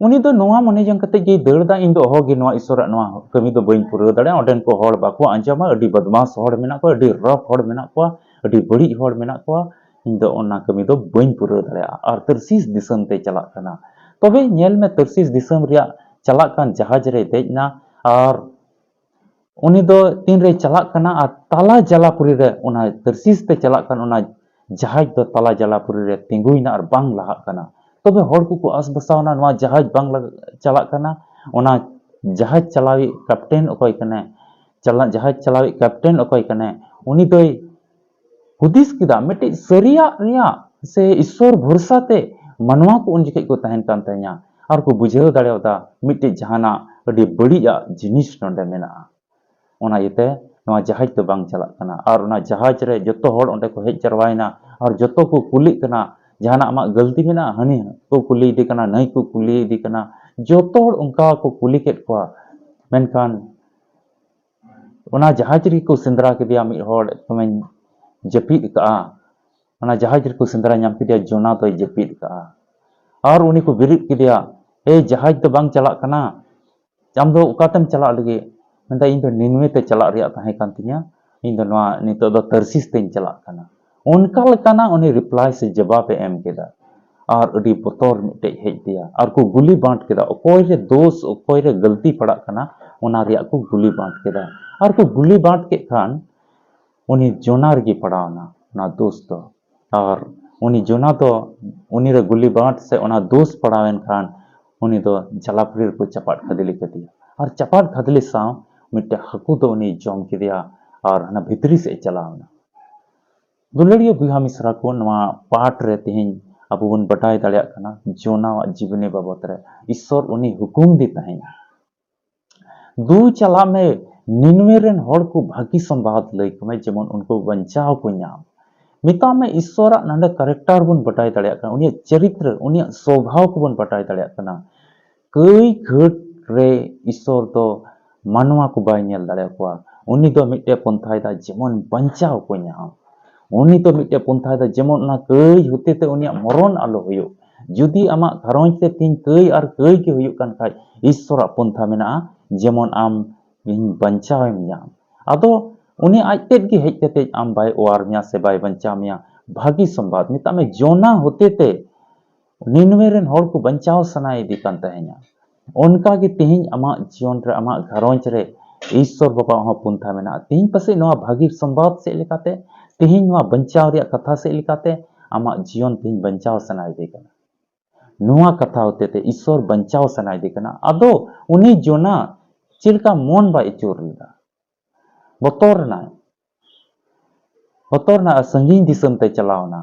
ᱩᱱᱤ ᱫᱚ ᱱᱚᱣᱟ ᱢᱚᱱᱮ ᱡᱚᱝ ᱠᱟᱛᱮ ᱜᱮᱭ ᱫᱟᱹᱲ ᱫᱟ, "ᱤᱧ ᱫᱚ ᱚᱦᱚᱜᱮ ᱱᱚᱣᱟ ᱤᱥᱚᱨᱟᱜ ᱱᱚᱣᱟ ᱠᱟᱹᱢᱤ ᱫᱚ ᱵᱟᱹᱧ ᱯᱩᱨᱟᱹᱣ ᱫᱟᱲᱮᱭᱟᱜᱼᱟ, ᱚᱸᱰᱮᱱ ᱠᱚ ᱦᱚᱲ ᱵᱟᱠᱚ ᱟᱸᱡᱚᱢᱟ, ᱟᱹᱰᱤ ᱵᱚᱫᱢᱟᱥ ᱦᱚᱲ ᱢᱮᱱᱟᱜ ᱠᱚᱣᱟ, ᱟᱹᱰᱤ rough ᱦᱚᱲ ᱢᱮᱱᱟᱜ ᱠᱚᱣᱟ, ᱟᱹᱰᱤ ᱵᱟᱹᱲᱤᱡ ᱦᱚᱲ ᱢᱮᱱᱟᱜ ᱠᱚᱣᱟ, ᱤᱧ ᱫᱚ ᱚᱱᱟ ᱠᱟᱹᱢᱤ ᱫᱚ ᱵᱟᱹᱧ ᱯᱩᱨᱟᱹᱣ ᱫᱟᱲᱮᱭᱟᱜᱼᱟ᱾" ᱟᱨ ᱛᱟᱨᱥᱤᱥ ᱫᱤᱥᱚᱢ ᱛᱮᱭ ᱪᱟᱞᱟᱜ ᱠᱟᱱᱟ᱾ ᱛᱚᱵᱮ ᱧᱮᱞ ᱢᱮ, ᱛᱟᱨᱥᱤᱥ ᱫᱤᱥᱚᱢ ᱨᱮᱭᱟᱜ ᱪᱟᱞᱟᱜ ᱠᱟᱱ ᱡᱟᱦᱟᱡᱽ ᱨᱮᱭ ᱫᱮᱡ ᱮᱱᱟ ᱟᱨ ᱩᱱᱤ ᱫᱚ ᱛᱤᱱ ᱨᱮᱭ ᱪᱟᱞᱟᱜ ᱠᱟᱱᱟ ᱟᱨ ᱛᱟᱞᱟ ᱡᱟᱞᱟᱯᱩᱨᱤ ᱨᱮ, ᱚᱱᱟ ᱛᱟᱨᱥᱤᱥ ᱛᱮ ᱪᱟᱞᱟᱜ ᱠᱟᱱ ᱚᱱᱟ ᱡᱟᱦᱟᱡᱽ ᱫᱚ ᱛᱟᱞᱟ ᱡᱟᱞᱟᱯᱩᱨᱤ ᱨᱮ ᱛᱤᱸᱜᱩᱭᱮᱱᱟ ᱟᱨ ᱵᱟᱝ ᱞᱟᱦᱟᱜ ᱠᱟᱱᱟ᱾ ᱛᱚᱵᱮ ᱦᱚᱲ ᱠᱚᱠᱚ ᱟᱥ ᱵᱟᱥᱟᱣᱱᱟ, ᱱᱚᱣᱟ ᱡᱟᱦᱟᱡᱽ ᱵᱟᱝ ᱞᱟ-, ᱪᱟᱞᱟᱜ ᱠᱟᱱᱟ, ᱚᱱᱟ ᱡᱟᱦᱟᱡᱽ ᱪᱟᱞᱟᱣᱤᱡ captain ᱚᱠᱚᱭ ᱠᱟᱱᱟᱭ, ᱪᱟᱞᱟ-, ᱡᱟᱦᱟᱡᱽ ᱪᱟᱞᱟᱣᱤᱡ captain ᱚᱠᱚᱭ ᱠᱟᱱᱟᱭ, ᱩᱱᱤ ᱫᱚᱭ ᱦᱩᱫᱤᱥ ᱠᱮᱫᱟ, ᱢᱤᱫᱴᱤᱡ ᱥᱟᱹᱨᱤᱭᱟᱜ ᱨᱮᱭᱟᱜ ᱥᱮ ᱤᱥᱥᱚᱨ ᱵᱷᱚᱨᱥᱟ ᱛᱮ ᱢᱟᱱᱣᱟ ᱠᱚ ᱩᱱ ᱡᱚᱠᱷᱮᱡ ᱠᱚ ᱛᱟᱦᱮᱱ ᱠᱟᱱ ᱛᱟᱦᱮᱸᱧᱟ ᱟᱨ ᱠᱚ ᱵᱩᱡᱷᱟᱹᱣ ᱫᱟᱲᱮᱭᱟᱫᱟ ᱢᱤᱫᱴᱤᱡ ᱡᱟᱦᱟᱱᱟᱜ ᱟᱹᱰᱤ ᱵᱟᱹᱲᱤᱡᱟᱜ ᱡᱤᱱᱤᱥ ᱱᱚᱰᱮ ᱢᱮᱱᱟᱜᱼᱟ᱾ ᱚᱱᱟ ᱤᱭᱟᱹᱛᱮ ᱱᱚᱣᱟ ᱡᱟᱦᱟᱡᱽ ᱫᱚ ᱵᱟᱝ ᱪᱟᱞᱟᱜ ᱠᱟᱱᱟ᱾ ᱟᱨ ᱚᱱᱟ ᱡᱟᱦᱟᱡᱽ ᱨᱮ ᱡᱚᱛᱚ ᱦᱚᱲ ᱚᱸᱰᱮ ᱠᱚ ᱦᱮᱡ ᱡᱟᱨᱣᱟᱭᱮᱱᱟ ᱟᱨ ᱡᱚᱛᱚ ᱠᱚ ᱠᱩᱞᱤᱜ ᱠᱟᱱᱟ, "ᱡᱟᱦᱟᱱᱟᱜ ᱟᱢᱟᱜ ᱜᱟᱹᱞᱛᱤ ᱢᱮᱱᱟᱜᱼᱟ?" ᱦᱟᱹᱱᱤ ᱠᱚ ᱠᱩᱞᱤᱭᱮᱫᱮ ᱠᱟᱱᱟ, ᱱᱟᱹᱭ ᱠᱚ ᱠᱩᱞᱤᱭᱮᱫᱮ ᱠᱟᱱᱟ, ᱡᱚᱛᱚ ᱦᱚᱲ ᱚᱱᱠᱟ ᱠᱚ ᱠᱩᱞᱤ ᱠᱮᱫ ᱠᱚᱣᱟ᱾ ᱢᱮᱱᱠᱷᱟᱱ ᱚᱱᱟ ᱡᱟᱦᱟᱡᱽ ᱨᱮᱜᱮ ᱠᱚ ᱥᱮᱸᱫᱽᱨᱟ ᱠᱮᱫᱮᱭᱟ ᱢᱤᱫ ᱦᱚᱲ, ᱮᱠᱫᱚᱢᱮ ᱡᱟᱹᱯᱤᱫ ᱟᱠᱟᱫᱼᱟ᱾ ᱚᱱᱟ ᱡᱟᱦᱟᱡᱽ ᱨᱮᱠᱚ ᱥᱮᱸᱫᱽᱨᱟ ᱧᱟᱢ ᱠᱮᱫᱮᱭᱟ, ᱡᱳᱱᱟ ᱫᱚᱭ ᱡᱟᱹᱯᱤᱫ ᱟᱠᱟᱫᱼᱟ᱾ ᱟᱨ ᱩᱱᱤ ᱠᱚ ᱵᱮᱨᱮᱫ ᱠᱮᱫᱮᱭᱟ, "ᱮᱭ, ᱡᱟᱦᱟᱡᱽ ᱫᱚ ᱵᱟᱝ ᱪᱟᱞᱟᱜ ᱠᱟᱱᱟ, ᱟᱢ ᱫᱚ ᱚᱠᱟᱛᱮᱢ ᱪᱟᱞᱟᱜ ᱞᱟᱹᱜᱤᱫ?" ᱢᱮᱱᱫᱟ, "ᱤᱧ ᱫᱚ ᱱᱤᱱᱣᱮ ᱛᱮ ᱪᱟᱞᱟᱜ ᱨᱮᱭᱟᱜ ᱛᱟᱦᱮᱸ ᱠᱟᱱ ᱛᱤᱧᱟ, ᱤᱧ ᱫᱚ ᱱᱚᱣᱟ ᱱᱤᱛᱚᱜ ᱫᱚ ᱛᱟᱨᱥᱤᱥ ᱛᱮᱧ ᱪᱟᱞᱟᱜ ᱠᱟᱱᱟ᱾" ᱚᱱᱠᱟ ᱞᱮᱠᱟᱱᱟᱜ ᱩᱱᱤ ᱨᱤᱯᱞᱟᱭ ᱥᱮ ᱡᱚᱵᱟᱵ ᱮ ᱮᱢ ᱠᱮᱫᱟ᱾ ᱟᱨ ᱟᱹᱰᱤ ᱵᱚᱛᱚᱨ ᱢᱤᱫᱴᱮᱡ ᱦᱮᱡ ᱟᱫᱮᱭᱟ᱾ ᱟᱨ ᱠᱚ ᱜᱩᱞᱤ ᱵᱟᱸᱴ ᱠᱮᱫᱟ, ᱚᱠᱚᱭ ᱨᱮ ᱫᱳᱥ, ᱚᱠᱚᱭ ᱨᱮ ᱜᱟᱹᱞᱛᱤ ᱯᱟᱲᱟᱜ ᱠᱟᱱᱟ, ᱚᱱᱟ ᱨᱮᱭᱟᱜ ᱠᱚ ᱜᱩᱞᱤ ᱵᱟᱸᱴ ᱠᱮᱫᱟ᱾ ᱟᱨ ᱠᱚ ᱜᱩᱞᱤ ᱵᱟᱸᱴ ᱠᱮᱫ ᱠᱷᱟᱱ ᱩᱱᱤ ᱡᱳᱱᱟ ᱨᱮᱜᱮ ᱯᱟᱲᱟᱣᱱᱟ ᱚᱱᱟ ᱫᱳᱥ ᱫᱚ᱾ ᱟᱨ ᱩᱱᱤ ᱡᱳᱱᱟ ᱫᱚ, ᱩᱱᱤ ᱨᱮ ᱜᱩᱞᱤ ᱵᱟᱸᱴ ᱥᱮ ᱚᱱᱟ ᱫᱳᱥ ᱯᱟᱲᱟᱣᱮᱱ ᱠᱷᱟᱱ, ᱩᱱᱤ ᱫᱚ ᱡᱟᱞᱟᱯᱩᱨᱤ ᱨᱮᱠᱚ ᱪᱟᱯᱟᱫ ᱠᱷᱟᱫᱽᱞᱮ ᱠᱮᱫᱮᱭᱟ᱾ ᱟᱨ ᱪᱟᱯᱟᱫ ᱠᱷᱟᱫᱽᱞᱮ ᱥᱟᱶ ᱢᱤᱫᱴᱮᱱ ᱦᱟᱹᱠᱩ ᱫᱚ ᱩᱱᱤ ᱡᱚᱢ ᱠᱮᱫᱮᱭᱟ ᱟᱨ ᱦᱟᱱᱟ ᱵᱷᱤᱛᱨᱤ ᱥᱮᱫ ᱮ ᱪᱟᱞᱟᱣ ᱮᱱᱟ᱾ ᱫᱩᱞᱟᱹᱲᱤᱭᱟᱹ ᱵᱚᱭᱦᱟ ᱢᱤᱥᱨᱟ ᱠᱚ, ᱱᱚᱣᱟ ᱯᱟᱴ ᱨᱮ ᱛᱮᱦᱮᱧ ᱟᱵᱚ ᱵᱚᱱ ᱵᱟᱰᱟᱭ ᱫᱟᱲᱮᱭᱟᱜ ᱠᱟᱱᱟ ᱡᱳᱱᱟᱣᱟᱜ ᱡᱤᱵᱚᱱᱤ ᱵᱟᱵᱚᱛ ᱨᱮ᱾ ᱤᱥᱥᱚᱨ ᱩᱱᱤ ᱦᱩᱠᱩᱢ ᱫᱮ ᱛᱟᱦᱮᱸᱫ, "ᱫᱩ ᱪᱟᱞᱟᱜ ᱢᱮ, ᱱᱤᱱᱣᱮ ᱨᱮᱱ ᱦᱚᱲ ᱠᱚ ᱵᱷᱟᱹᱜᱤ ᱥᱚᱢᱵᱟᱫ ᱞᱟᱹᱭ ᱠᱚᱢᱮ, ᱡᱮᱢᱚᱱ ᱩᱱᱠᱩ ᱵᱟᱧᱪᱟᱣ ᱠᱚ ᱧᱟᱢ᱾" ᱢᱮᱛᱟᱜ ᱢᱮ, ᱤᱥᱥᱚᱨᱟᱜ ᱱᱚᱰᱮ ᱠᱮᱨᱮᱠᱴᱟᱨ ᱵᱚᱱ ᱵᱟᱰᱟᱭ ᱫᱟᱲᱮᱭᱟᱜ ᱠᱟᱱᱟ, ᱩᱱᱤᱭᱟᱜ ᱪᱚᱨᱤᱛᱨᱚ, ᱩᱱᱤᱭᱟᱜ ᱥᱚᱵᱷᱟᱣ ᱠᱚᱵᱚᱱ ᱵᱟᱰᱟᱭ ᱫᱟᱲᱮᱭᱟᱜ ᱠᱟᱱᱟ᱾ ᱠᱟᱹᱭ ᱜᱷᱟᱹᱴ ᱨᱮ ᱤᱥᱥᱚᱨ ᱫᱚ ᱢᱟᱱᱣᱟ ᱠᱚ ᱵᱟᱭ ᱧᱮᱞ ᱫᱟᱲᱮᱭᱟᱠᱚᱣᱟ᱾ ᱩᱱᱤ ᱫᱚ ᱢᱤᱫᱴᱮᱱ ᱯᱚᱱᱛᱷᱟᱭ ᱫᱟ ᱡᱮᱢᱚᱱ ᱵᱟᱧᱪᱟᱣ ᱠᱚ ᱧᱟᱢ᱾ ᱩᱱᱤ ᱫᱚ ᱢᱤᱫᱴᱮᱱ ᱯᱚᱱᱛᱷᱟᱭ ᱫᱟ ᱡᱮᱢᱚᱱ ᱚᱱᱟ ᱠᱟᱹᱭ ᱦᱚᱛᱮ ᱛᱮ ᱩᱱᱤᱭᱟᱜ ᱢᱚᱨᱚᱱ ᱟᱞᱚ ᱦᱩᱭᱩᱜ᱾ ᱡᱩᱫᱤ ᱟᱢᱟᱜ ᱜᱷᱟᱨᱚᱸᱡᱽ ᱨᱮ ᱛᱮᱦᱮᱧ ᱠᱟᱹᱭ ᱟᱨ ᱠᱟᱹᱭ ᱜᱮ ᱦᱩᱭᱩᱜ ᱠᱟᱱ ᱠᱷᱟᱡ, ᱤᱥᱥᱚᱨᱟᱜ ᱯᱚᱱᱛᱷᱟ ᱢᱮᱱᱟᱜᱼᱟ, ᱡᱮᱢᱚᱱ ᱟᱢ ᱤᱧ ᱵᱟᱧᱪᱟᱣᱮᱢ ᱧᱟᱢ᱾ ᱟᱫᱚ ᱩᱱᱤ ᱟᱡ ᱛᱮᱫ ᱜᱮ ᱦᱮᱡ ᱠᱟᱛᱮ ᱟᱢ ᱵᱟᱭ ᱚᱣᱟᱨ ᱢᱮᱭᱟ ᱥᱮ ᱵᱟᱭ ᱵᱟᱧᱪᱟᱣ ᱢᱮᱭᱟ᱾ ᱵᱷᱟᱹᱜᱤ ᱥᱚᱢᱵᱟᱫ, ᱢᱮᱛᱟᱜ ᱢᱮ, ᱡᱳᱱᱟ ᱦᱚᱛᱮ ᱛᱮ ᱱᱤᱱᱣᱮ ᱨᱮᱱ ᱦᱚᱲ ᱠᱚ ᱵᱟᱧᱪᱟᱣ ᱥᱟᱱᱟᱭᱮᱫᱮ ᱠᱟᱱ ᱛᱟᱦᱮᱸᱱᱟ᱾ ᱚᱱᱠᱟ ᱜᱮ ᱛᱮᱦᱮᱧ ᱟᱢᱟᱜ ᱡᱤᱭᱚᱱ ᱨᱮ, ᱟᱢᱟᱜ ᱜᱷᱟᱨᱚᱸᱡᱽ ᱨᱮ ᱤᱥᱥᱚᱨ ᱵᱟᱵᱟᱣᱟᱜ ᱦᱚᱸ ᱯᱚᱱᱛᱷᱟ ᱢᱮᱱᱟᱜᱼᱟ᱾ ᱛᱮᱦᱮᱧ ᱯᱟᱥᱮᱡ ᱱᱚᱣᱟ ᱵᱷᱟᱹᱜᱤ ᱥᱚᱢᱵᱟᱫ ᱥᱮᱫ ᱞᱮᱠᱟᱛᱮ, ᱛᱮᱦᱮᱧ ᱱᱚᱣᱟ ᱵᱟᱧᱪᱟᱣ ᱨᱮᱭᱟᱜ ᱠᱟᱛᱷᱟ ᱥᱮᱫ ᱞᱮᱠᱟᱛᱮ ᱟᱢᱟᱜ ᱡᱤᱭᱚᱱ ᱛᱮᱦᱮᱧ ᱵᱟᱧᱪᱟᱣ ᱥᱟᱱᱟᱭᱮᱫᱮ ᱠᱟᱱᱟ᱾ ᱱᱚᱣᱟ ᱠᱟᱛᱷᱟ ᱦᱚᱛᱮ ᱛᱮ ᱤᱥᱥᱚᱨ ᱵᱟᱧᱪᱟᱣ ᱥᱟᱱᱟᱭᱮᱫᱮ ᱠᱟᱱᱟ᱾ ᱟᱫᱚ ᱩᱱᱤ ᱡᱳᱱᱟ ᱪᱮᱫ ᱞᱮᱠᱟ ᱢᱚᱱ ᱵᱟᱭ ᱟᱹᱪᱩᱨ ᱞᱮᱫᱟ? ᱵᱚᱛᱚᱨ ᱮᱱᱟᱭ, ᱵᱚᱛᱚᱨ ᱮᱱᱟᱭ ᱟᱨ ᱥᱟᱺᱜᱤᱧ ᱫᱤᱥᱚᱢ ᱛᱮ ᱪᱟᱞᱟᱣ ᱮᱱᱟ,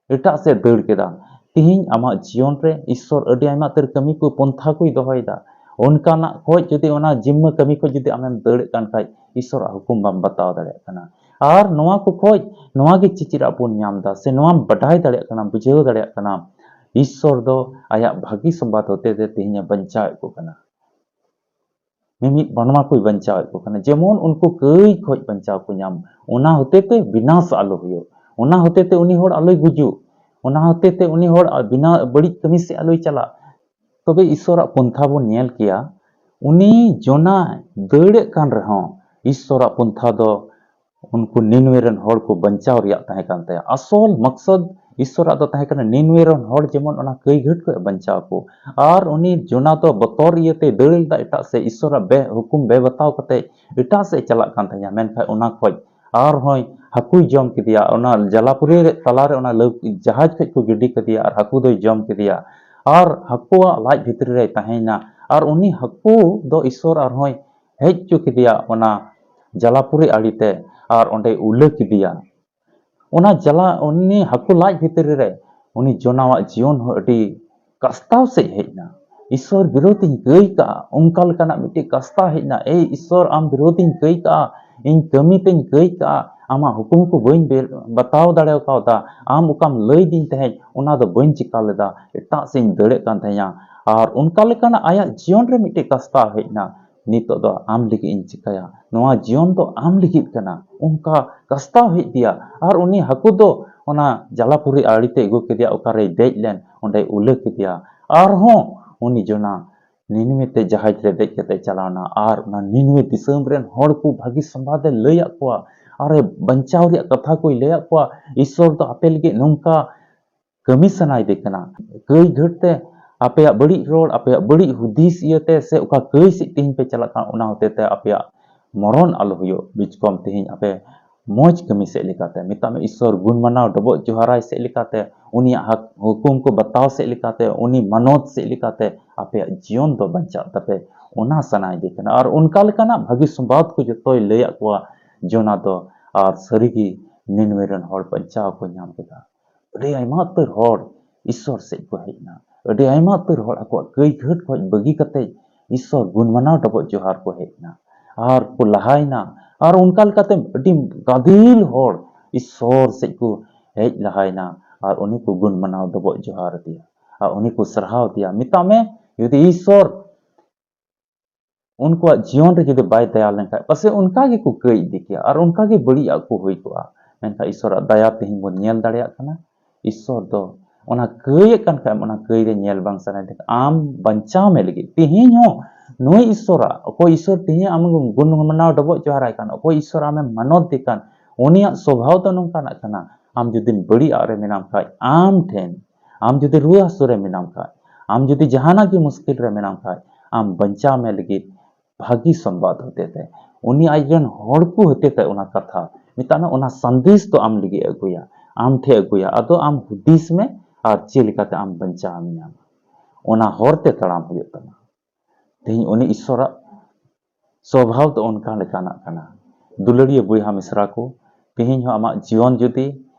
ᱮᱴᱟᱜ ᱥᱮᱫ ᱫᱟᱹᱲ ᱠᱮᱫᱟ᱾ ᱛᱤᱦᱤᱧ ᱟᱢᱟᱜ ᱡᱤᱭᱚᱱ ᱨᱮ ᱤᱥᱥᱚᱨ ᱟᱹᱰᱤ ᱟᱭᱢᱟ ᱩᱛᱟᱹᱨ ᱠᱟᱹᱢᱤ ᱠᱚ, ᱯᱚᱱᱛᱷᱟ ᱠᱚᱭ ᱫᱚᱦᱚᱭᱮᱫᱟ᱾ ᱚᱱᱠᱟᱱᱟᱜ ᱠᱷᱚᱡ ᱡᱩᱫᱤ, ᱚᱱᱟ ᱡᱤᱢᱢᱟᱹ ᱠᱟᱹᱢᱤ ᱠᱷᱚᱡ ᱡᱩᱫᱤ ᱟᱢᱮᱢ ᱫᱟᱹᱲᱮᱫ ᱠᱟᱱ ᱠᱷᱟᱡ, ᱤᱥᱚᱨᱟᱜ ᱦᱩᱠᱩᱢ ᱵᱟᱢ ᱵᱟᱛᱟᱣ ᱫᱟᱲᱮᱭᱟᱜ ᱠᱟᱱᱟ᱾ ᱟᱨ ᱱᱚᱣᱟ ᱠᱚ ᱠᱷᱚᱡ ᱱᱚᱣᱟ ᱜᱮ ᱪᱮᱪᱮᱫ ᱟᱜ ᱵᱚᱱ ᱧᱟᱢ ᱮᱫᱟ, ᱥᱮ ᱱᱚᱣᱟᱢ ᱵᱟᱰᱟᱭ ᱫᱟᱲᱮᱭᱟᱜ ᱠᱟᱱᱟ, ᱵᱩᱡᱷᱟᱹᱣ ᱫᱟᱲᱮᱭᱟᱜ ᱠᱟᱱᱟ, ᱤᱥᱚᱨ ᱫᱚ ᱟᱭᱟᱜ ᱵᱷᱟᱹᱜᱤ ᱥᱚᱢᱵᱟᱫ ᱦᱚᱛᱮ ᱛᱮ ᱛᱮᱦᱮᱧ ᱮ ᱵᱟᱧᱪᱟᱣᱮᱫ ᱠᱚ ᱠᱟᱱᱟ᱾ ᱢᱤᱢᱤᱫ ᱢᱟᱱᱣᱟ ᱠᱚᱭ ᱵᱟᱧᱪᱟᱣᱮᱫ ᱠᱚ ᱠᱟᱱᱟ, ᱡᱮᱢᱚᱱ ᱩᱱᱠᱩ ᱠᱟᱹᱭ ᱠᱷᱚᱡ ᱵᱟᱧᱪᱟᱣ ᱠᱚ ᱧᱟᱢ, ᱚᱱᱟ ᱦᱚᱛᱮ ᱛᱮ ᱵᱤᱱᱟᱥ ᱟᱞᱚ ᱦᱩᱭᱩᱜ, ᱚᱱᱟ ᱦᱚᱛᱮ ᱛᱮ ᱩᱱᱤ ᱦᱚᱲ ᱟᱞᱚᱭ ᱜᱩᱡᱩᱜ, ᱚᱱᱟ ᱦᱚᱛᱮ ᱛᱮ ᱩᱱᱤ ᱦᱚᱲ ᱵᱤᱱᱟ ᱵᱟᱹᱲᱤᱡ ᱠᱟᱹᱢᱤ ᱥᱮᱫ ᱟᱞᱚᱭ ᱪᱟᱞᱟᱜ᱾ ᱛᱚᱵᱮ ᱤᱥᱚᱨᱟᱜ ᱯᱚᱱᱛᱷᱟ ᱵᱚᱱ ᱧᱮᱞ ᱠᱮᱭᱟ, ᱩᱱᱤ ᱡᱚᱱᱟ ᱫᱟᱹᱲᱮᱫ ᱠᱟᱱ ᱨᱮᱦᱚᱸ ᱤᱥᱚᱨᱟᱜ ᱯᱚᱱᱛᱷᱟ ᱫᱚ ᱩᱱᱠᱩ ᱱᱤᱱᱣᱮ ᱨᱮᱱ ᱦᱚᱲ ᱠᱚ ᱵᱟᱧᱪᱟᱣ ᱨᱮᱭᱟᱜ ᱛᱟᱦᱮᱸ ᱠᱟᱱ ᱛᱟᱭᱟ᱾ ᱟᱥᱚᱞ ᱢᱚᱠᱥᱚᱫ ᱤᱥᱚᱨᱟᱜ ᱫᱚ ᱛᱟᱦᱮᱸ ᱠᱟᱱᱟ ᱱᱤᱱᱣᱮ ᱨᱮᱱ ᱦᱚᱲ ᱡᱮᱢᱚᱱ ᱚᱱᱟ ᱠᱟᱹᱭ ᱜᱷᱟᱹᱴ ᱠᱷᱚᱱ ᱵᱟᱧᱪᱟᱣ ᱠᱚ᱾ ᱟᱨ ᱩᱱᱤ ᱡᱚᱱᱟ ᱫᱚ ᱵᱚᱛᱚᱨ ᱤᱭᱟᱹᱛᱮ ᱫᱟᱹᱲ ᱞᱮᱫᱟ ᱮᱴᱟᱜ ᱥᱮᱫ, ᱤᱥᱚᱨᱟᱜ ᱵᱮ ᱦᱩᱠᱩᱢ ᱵᱮ ᱵᱟᱛᱟᱣ ᱠᱟᱛᱮ ᱮᱴᱟᱜ ᱥᱮᱫ ᱪᱟᱞᱟᱜ ᱠᱟᱱ ᱛᱟᱦᱮᱸᱱᱟ᱾ ᱢᱮᱱᱠᱷᱟᱱ ᱚᱱᱟ ᱠᱷᱚᱡ ᱟᱨᱦᱚᱸᱭ ᱦᱟᱹᱠᱩᱭ ᱡᱚᱢ ᱠᱮᱫᱮᱭᱟ, ᱚᱱᱟ ᱡᱟᱞᱟᱯᱩᱨᱤ ᱨᱮ ᱛᱟᱞᱟᱨᱮ ᱚᱱᱟ ᱞᱟᱹᱣ-, ᱡᱟᱦᱟᱡᱽ ᱠᱷᱚᱡ ᱠᱚ ᱜᱤᱰᱤ ᱠᱮᱫᱮᱭᱟ ᱟᱨ ᱦᱟᱹᱠᱩ ᱫᱚᱭ ᱡᱚᱢ ᱠᱮᱫᱮᱭᱟ᱾ ᱟᱨ ᱦᱟᱹᱠᱩᱣᱟᱜ ᱞᱟᱡ ᱵᱷᱤᱛᱨᱤ ᱨᱮᱭ ᱛᱟᱦᱮᱸᱭᱮᱱᱟ᱾ ᱟᱨ ᱩᱱᱤ ᱦᱟᱹᱠᱩ ᱫᱚ ᱤᱥᱚᱨ ᱟᱨᱦᱚᱸᱭ ᱦᱮᱡ ᱦᱚᱪᱚ ᱠᱮᱫᱮᱭᱟ ᱚᱱᱟ ᱡᱟᱞᱟᱯᱩᱨᱤ ᱟᱲᱮᱛᱮ, ᱟᱨ ᱚᱸᱰᱮᱭ ᱩᱞᱟᱹ ᱠᱮᱫᱮᱭᱟ᱾ ᱚᱱᱟ ᱡᱟᱞᱟ, ᱩᱱᱤ ᱦᱟᱹᱠᱩ ᱞᱟᱡ ᱵᱷᱤᱛᱨᱤ ᱨᱮ ᱩᱱᱤ ᱡᱚᱱᱟᱣᱟᱜ ᱡᱤᱭᱚᱱ ᱦᱚᱸ ᱟᱹᱰᱤ ᱠᱟᱥᱛᱟᱣ ᱥᱮᱫ ᱦᱮᱡ ᱮᱱᱟ᱾ ᱤᱥᱚᱨ ᱵᱤᱨᱳᱫᱷ ᱤᱧ ᱠᱟᱹᱭ ᱠᱟᱜᱼᱟ, ᱚᱱᱠᱟ ᱞᱮᱠᱟᱱᱟᱜ ᱢᱤᱫᱴᱤᱡ ᱠᱟᱥᱛᱟᱣ ᱦᱮᱡ ᱮᱱᱟ᱾ ᱮᱭ ᱤᱥᱚᱨ, ᱟᱢ ᱵᱤᱨᱳᱫᱷ ᱤᱧ ᱠᱟᱹᱭ ᱠᱟᱜᱼᱟ, ᱤᱧ ᱠᱟᱹᱢᱤ ᱛᱮᱧ ᱠᱟᱹᱭ ᱠᱟᱜᱼᱟ, ᱟᱢᱟᱜ ᱦᱩᱠᱩᱢ ᱠᱚ ᱵᱟᱹᱧ ᱵᱮ-, ᱵᱟᱛᱟᱣ ᱫᱟᱲᱮ ᱠᱟᱣᱫᱟ, ᱟᱢ ᱚᱠᱟᱢ ᱞᱟᱹᱭ ᱫᱤᱧ ᱛᱟᱦᱮᱸᱫ ᱚᱱᱟ ᱫᱚ ᱵᱟᱹᱧ ᱪᱤᱠᱟ ᱞᱮᱫᱟ, ᱮᱴᱟᱜ ᱥᱮᱫ ᱤᱧ ᱫᱟᱹᱲᱮᱫ ᱠᱟᱱ ᱛᱟᱦᱮᱸᱫᱼᱟ᱾ ᱟᱨ ᱚᱱᱠᱟ ᱞᱮᱠᱟᱱᱟᱜ ᱟᱭᱟᱜ ᱡᱤᱭᱚᱱ ᱨᱮ ᱢᱤᱫᱴᱤᱡ ᱠᱟᱥᱛᱟᱣ ᱦᱮᱡ ᱮᱱᱟ, ᱱᱤᱛᱚᱜ ᱫᱚ ᱟᱢ ᱞᱟᱹᱜᱤᱫ ᱤᱧ ᱪᱤᱠᱟᱹᱭᱟ, ᱱᱚᱣᱟ ᱡᱤᱭᱚᱱ ᱫᱚ ᱟᱢ ᱞᱟᱹᱜᱤᱫ ᱠᱟᱱᱟ, ᱚᱱᱠᱟ ᱠᱟᱥᱛᱟᱣ ᱦᱮᱡ ᱟᱫᱮᱭᱟ᱾ ᱟᱨ ᱩᱱᱤ ᱦᱟᱹᱠᱩ ᱫᱚ ᱚᱱᱟ ᱡᱟᱞᱟᱯᱩᱨᱤ ᱟᱲᱮᱛᱮ ᱟᱹᱜᱩ ᱠᱮᱫᱮᱭᱟ, ᱚᱠᱟᱨᱮᱭ ᱫᱮᱡ ᱞᱮᱱ ᱚᱸᱰᱮᱭ ᱩᱞᱟᱹ ᱠᱮᱫᱮᱭᱟ᱾ ᱟᱨᱦᱚᱸ ᱩᱱᱤ ᱡᱚᱱᱟ ᱱᱤᱱᱣᱮ ᱛᱮ ᱡᱟᱦᱟᱡᱽ ᱨᱮ ᱫᱮᱡ ᱠᱟᱛᱮ ᱪᱟᱞᱟᱣ ᱮᱱᱟ᱾ ᱟᱨ ᱚᱱᱟ ᱱᱤᱱᱣᱮ ᱫᱤᱥᱚᱢ ᱨᱮᱱ ᱦᱚᱲ ᱠᱚ ᱵᱷᱟᱹᱜᱤ ᱥᱚᱢᱵᱟᱫ ᱮ ᱞᱟᱹᱭᱟᱫ ᱠᱚᱣᱟ, ᱟᱨ ᱮ ᱵᱟᱧᱪᱟᱣ ᱨᱮᱭᱟᱜ ᱠᱟᱛᱷᱟ ᱠᱚᱭ ᱞᱟᱹᱭᱟᱫ ᱠᱚᱣᱟ᱾ ᱤᱥᱚᱨ ᱫᱚ ᱟᱯᱮ ᱞᱟᱹᱜᱤᱫ ᱱᱚᱝᱠᱟ ᱠᱟᱹᱢᱤ ᱥᱟᱱᱟᱭᱮᱫᱮ ᱠᱟᱱᱟ᱾ ᱠᱟᱹᱭ ᱜᱷᱟᱹᱴ ᱛᱮ ᱟᱯᱮᱭᱟᱜ ᱵᱟᱹᱲᱤᱡ ᱨᱚᱲ, ᱟᱯᱮᱭᱟᱜ ᱵᱟᱹᱲᱤᱡ ᱦᱩᱫᱤᱥ ᱤᱭᱟᱹᱛᱮ ᱥᱮ ᱚᱠᱟ ᱠᱟᱹᱭ ᱥᱮᱫ ᱛᱮᱦᱮᱧ ᱯᱮ ᱪᱟᱞᱟᱜ ᱠᱟᱱᱟ, ᱚᱱᱟ ᱦᱚᱛᱮ ᱛᱮ ᱟᱯᱮᱭᱟᱜ ᱢᱚᱨᱚᱱ ᱟᱞᱚ ᱦᱩᱭᱩᱜ᱾ ᱵᱤᱪᱠᱚᱢ ᱛᱮᱦᱮᱧ ᱟᱯᱮ ᱢᱚᱡᱽ ᱠᱟᱹᱢᱤ ᱥᱮᱫ ᱞᱮᱠᱟᱛᱮ, ᱢᱮᱛᱟᱜ ᱢᱮ ᱤᱥᱚᱨ ᱜᱩᱱ ᱢᱟᱱᱟᱣ ᱰᱚᱵᱚᱜ ᱡᱚᱦᱟᱨᱟᱭ ᱥᱮᱫ ᱞᱮᱠᱟᱛᱮ, ᱩᱱᱤᱭᱟᱜ ᱦᱟᱠ-, ᱦᱩᱠᱩᱢ ᱠᱚ ᱵᱟᱛᱟᱣ ᱥᱮᱫ ᱞᱮᱠᱟᱛᱮ, ᱩᱱᱤ ᱢᱟᱱᱚᱛ ᱥᱮᱫ ᱞᱮᱠᱟᱛᱮ ᱟᱯᱮᱭᱟᱜ ᱡᱤᱭᱚᱱ ᱫᱚ ᱵᱟᱧᱪᱟᱜ ᱛᱟᱯᱮ, ᱚᱱᱟ ᱥᱟᱱᱟᱭᱮᱫᱮ ᱠᱟᱱᱟ᱾ ᱟᱨ ᱚᱱᱠᱟ ᱞᱮᱠᱟᱱᱟᱜ ᱵᱷᱟᱹᱜᱤ ᱥᱚᱢᱵᱟᱫ ᱠᱚ ᱡᱚᱛᱚᱭ ᱞᱟᱹᱭᱟᱫ ᱠᱚᱣᱟ ᱡᱚᱱᱟ ᱫᱚ᱾ ᱟᱨ ᱥᱟᱹᱨᱤᱜᱮ ᱱᱤᱱᱣᱮ ᱨᱮᱱ ᱦᱚᱲ ᱵᱟᱧᱪᱟᱣ ᱠᱚ ᱧᱟᱢ ᱠᱮᱫᱟ᱾ ᱟᱹᱰᱤ ᱟᱭᱢᱟ ᱩᱛᱟᱹᱨ ᱦᱚᱲ ᱤᱥᱚᱨ ᱥᱮᱫ ᱠᱚ ᱦᱮᱡ ᱮᱱᱟ᱾ ᱟᱹᱰᱤ ᱟᱭᱢᱟ ᱩᱛᱟᱹᱨ ᱦᱚᱲ ᱟᱠᱚᱣᱟᱜ ᱠᱟᱹᱭ ᱜᱷᱟᱹᱴ ᱠᱷᱚᱱ ᱵᱟᱹᱜᱤ ᱠᱟᱛᱮ ᱤᱥᱥᱚᱨ ᱜᱩᱱ ᱢᱟᱱᱟᱣ ᱰᱚᱵᱚᱜ ᱡᱚᱦᱟᱨ ᱠᱚ ᱦᱮᱡ ᱮᱱᱟ ᱟᱨ ᱠᱚ ᱞᱟᱦᱟᱭᱮᱱᱟ᱾ ᱟᱨ ᱚᱱᱠᱟ ᱞᱮᱠᱟᱛᱮ ᱟᱹᱰᱤ ᱜᱟᱫᱮᱞ ᱦᱚᱲ ᱤᱥᱥᱚᱨ ᱥᱮᱫ ᱠᱚ ᱦᱮᱡ ᱞᱟᱦᱟᱭᱮᱱᱟ ᱟᱨ ᱩᱱᱤ ᱠᱚ ᱜᱩᱱ ᱢᱟᱱᱟᱣ ᱰᱚᱵᱚᱜ ᱡᱚᱦᱟᱨ ᱟᱫᱮᱭᱟ ᱟᱨ ᱩᱱᱤ ᱠᱚ ᱥᱟᱨᱦᱟᱣ ᱟᱫᱮᱭᱟ᱾ ᱢᱮᱛᱟᱜ ᱢᱮ, ᱡᱩᱫᱤ ᱤᱥᱥᱚᱨ ᱩᱱᱠᱩᱣᱟᱜ ᱡᱤᱭᱚᱱ ᱨᱮ ᱡᱩᱫᱤ ᱵᱟᱭ ᱫᱟᱭᱟ ᱞᱮᱱᱠᱷᱟᱡ, ᱯᱟᱥᱮᱡ ᱚᱱᱠᱟ ᱜᱮᱠᱚ ᱠᱟᱹᱭ ᱤᱫᱤ ᱠᱮᱭᱟ ᱟᱨ ᱚᱱᱠᱟ ᱜᱮ ᱵᱟᱹᱲᱤᱡ ᱟᱜ ᱠᱚ ᱦᱩᱭ ᱠᱚᱜᱼᱟ᱾ ᱢᱮᱱᱠᱷᱟᱱ ᱤᱥᱥᱚᱨᱟᱜ ᱫᱟᱭᱟ ᱛᱮᱦᱮᱧ ᱵᱚᱱ ᱧᱮᱞ ᱫᱟᱲᱮᱭᱟᱜ ᱠᱟᱱᱟ᱾ ᱤᱥᱥᱚᱨ ᱫᱚ ᱚᱱᱟ ᱠᱟᱹᱭᱮᱫ ᱠᱟᱱ ᱠᱷᱟᱡ ᱮᱢ, ᱚᱱᱟ ᱠᱟᱹᱭ ᱨᱮ ᱧᱮᱞ ᱵᱟᱝ ᱥᱟᱱᱟᱭᱮᱫ ᱠᱟᱱᱟ᱾ ᱟᱢ ᱵᱟᱧᱪᱟᱣ ᱢᱮ ᱞᱟᱹᱜᱤᱫ ᱛᱮᱦᱮᱧ ᱦᱚᱸ ᱱᱩᱭ ᱤᱥᱥᱚᱨᱟᱜ, ᱚᱠᱚᱭ ᱤᱥᱥᱚᱨ ᱛᱮᱦᱮᱧ ᱟᱢ ᱜᱩᱱ ᱢᱟᱱᱟᱣ ᱰᱚᱵᱚᱜ ᱡᱚᱦᱟᱨᱟᱭ ᱠᱟᱱ, ᱚᱠᱚᱭ ᱤᱥᱥᱚᱨ ᱟᱢᱮᱢ ᱢᱟᱱᱚᱛ ᱮ ᱠᱟᱱ, ᱩᱱᱤᱭᱟᱜ ᱥᱚᱵᱷᱟᱣ ᱫᱚ ᱱᱚᱝᱠᱟᱱᱟᱜ ᱠᱟᱱᱟ᱾ ᱟᱢ ᱡᱩᱫᱤᱢ ᱵᱟᱹᱲᱤᱡ ᱟᱜ ᱨᱮ ᱢᱮᱱᱟᱢ ᱠᱷᱟᱡ, ᱟᱢ ᱴᱷᱮᱱ, ᱟᱢ ᱡᱩᱫᱤ ᱨᱩᱣᱟᱹ ᱦᱟᱹᱥᱩ ᱨᱮ ᱢᱮᱱᱟᱢ ᱠᱷᱟᱡ, ᱟᱢ ᱡᱩᱫᱤ ᱡᱟᱦᱟᱱᱟᱜ ᱜᱮ ᱢᱩᱥᱠᱤᱞ ᱨᱮ ᱢᱮᱱᱟᱢ ᱠᱷᱟᱡ, ᱟᱢ ᱵᱟᱧᱪᱟᱣ ᱢᱮ ᱞᱟᱹᱜᱤᱫ ᱵᱷᱟᱹᱜᱤ ᱥᱚᱢᱵᱟᱫ ᱦᱚᱛᱮᱛᱮ, ᱩᱱᱤ ᱟᱡᱨᱮᱱ ᱦᱚᱲ ᱠᱚ ᱦᱚᱛᱮᱛᱮ ᱚᱱᱟ ᱠᱟᱛᱷᱟ, ᱢᱮᱛᱟᱜ ᱢᱮ, ᱚᱱᱟ ᱥᱟᱸᱫᱮᱥ ᱫᱚ ᱟᱢ ᱞᱟᱹᱜᱤᱫ ᱮ ᱟᱹᱜᱩᱭᱟ, ᱟᱢ ᱴᱷᱮᱱ ᱟᱹᱜᱩᱭᱟ᱾ ᱟᱫᱚ ᱟᱢ ᱦᱩᱫᱤᱥ ᱢᱮ ᱟᱨ ᱪᱮᱫ ᱞᱮᱠᱟᱛᱮ ᱟᱢ ᱵᱟᱧᱪᱟᱣ ᱮᱢ ᱧᱟᱢᱟ, ᱚᱱᱟ ᱦᱚᱨ ᱛᱮ ᱛᱟᱲᱟᱢ ᱦᱩᱭᱩᱜ ᱛᱟᱢᱟ᱾ ᱛᱮᱦᱮᱧ ᱩᱱᱤ ᱤᱥᱥᱚᱨᱟᱜ ᱥᱚᱵᱷᱟᱣ ᱫᱚ ᱚᱱᱠᱟ ᱞᱮᱠᱟᱱᱟᱜ ᱠᱟᱱᱟ᱾ ᱫᱩᱞᱟᱹᱲᱤᱭᱟᱹ ᱵᱚᱭᱦᱟ ᱢᱤᱥᱨᱟ ᱠᱚ, ᱛᱮᱦᱮᱧ ᱦᱚᱸ ᱟᱢᱟᱜ ᱡᱤᱭᱚᱱ ᱡᱩᱫᱤ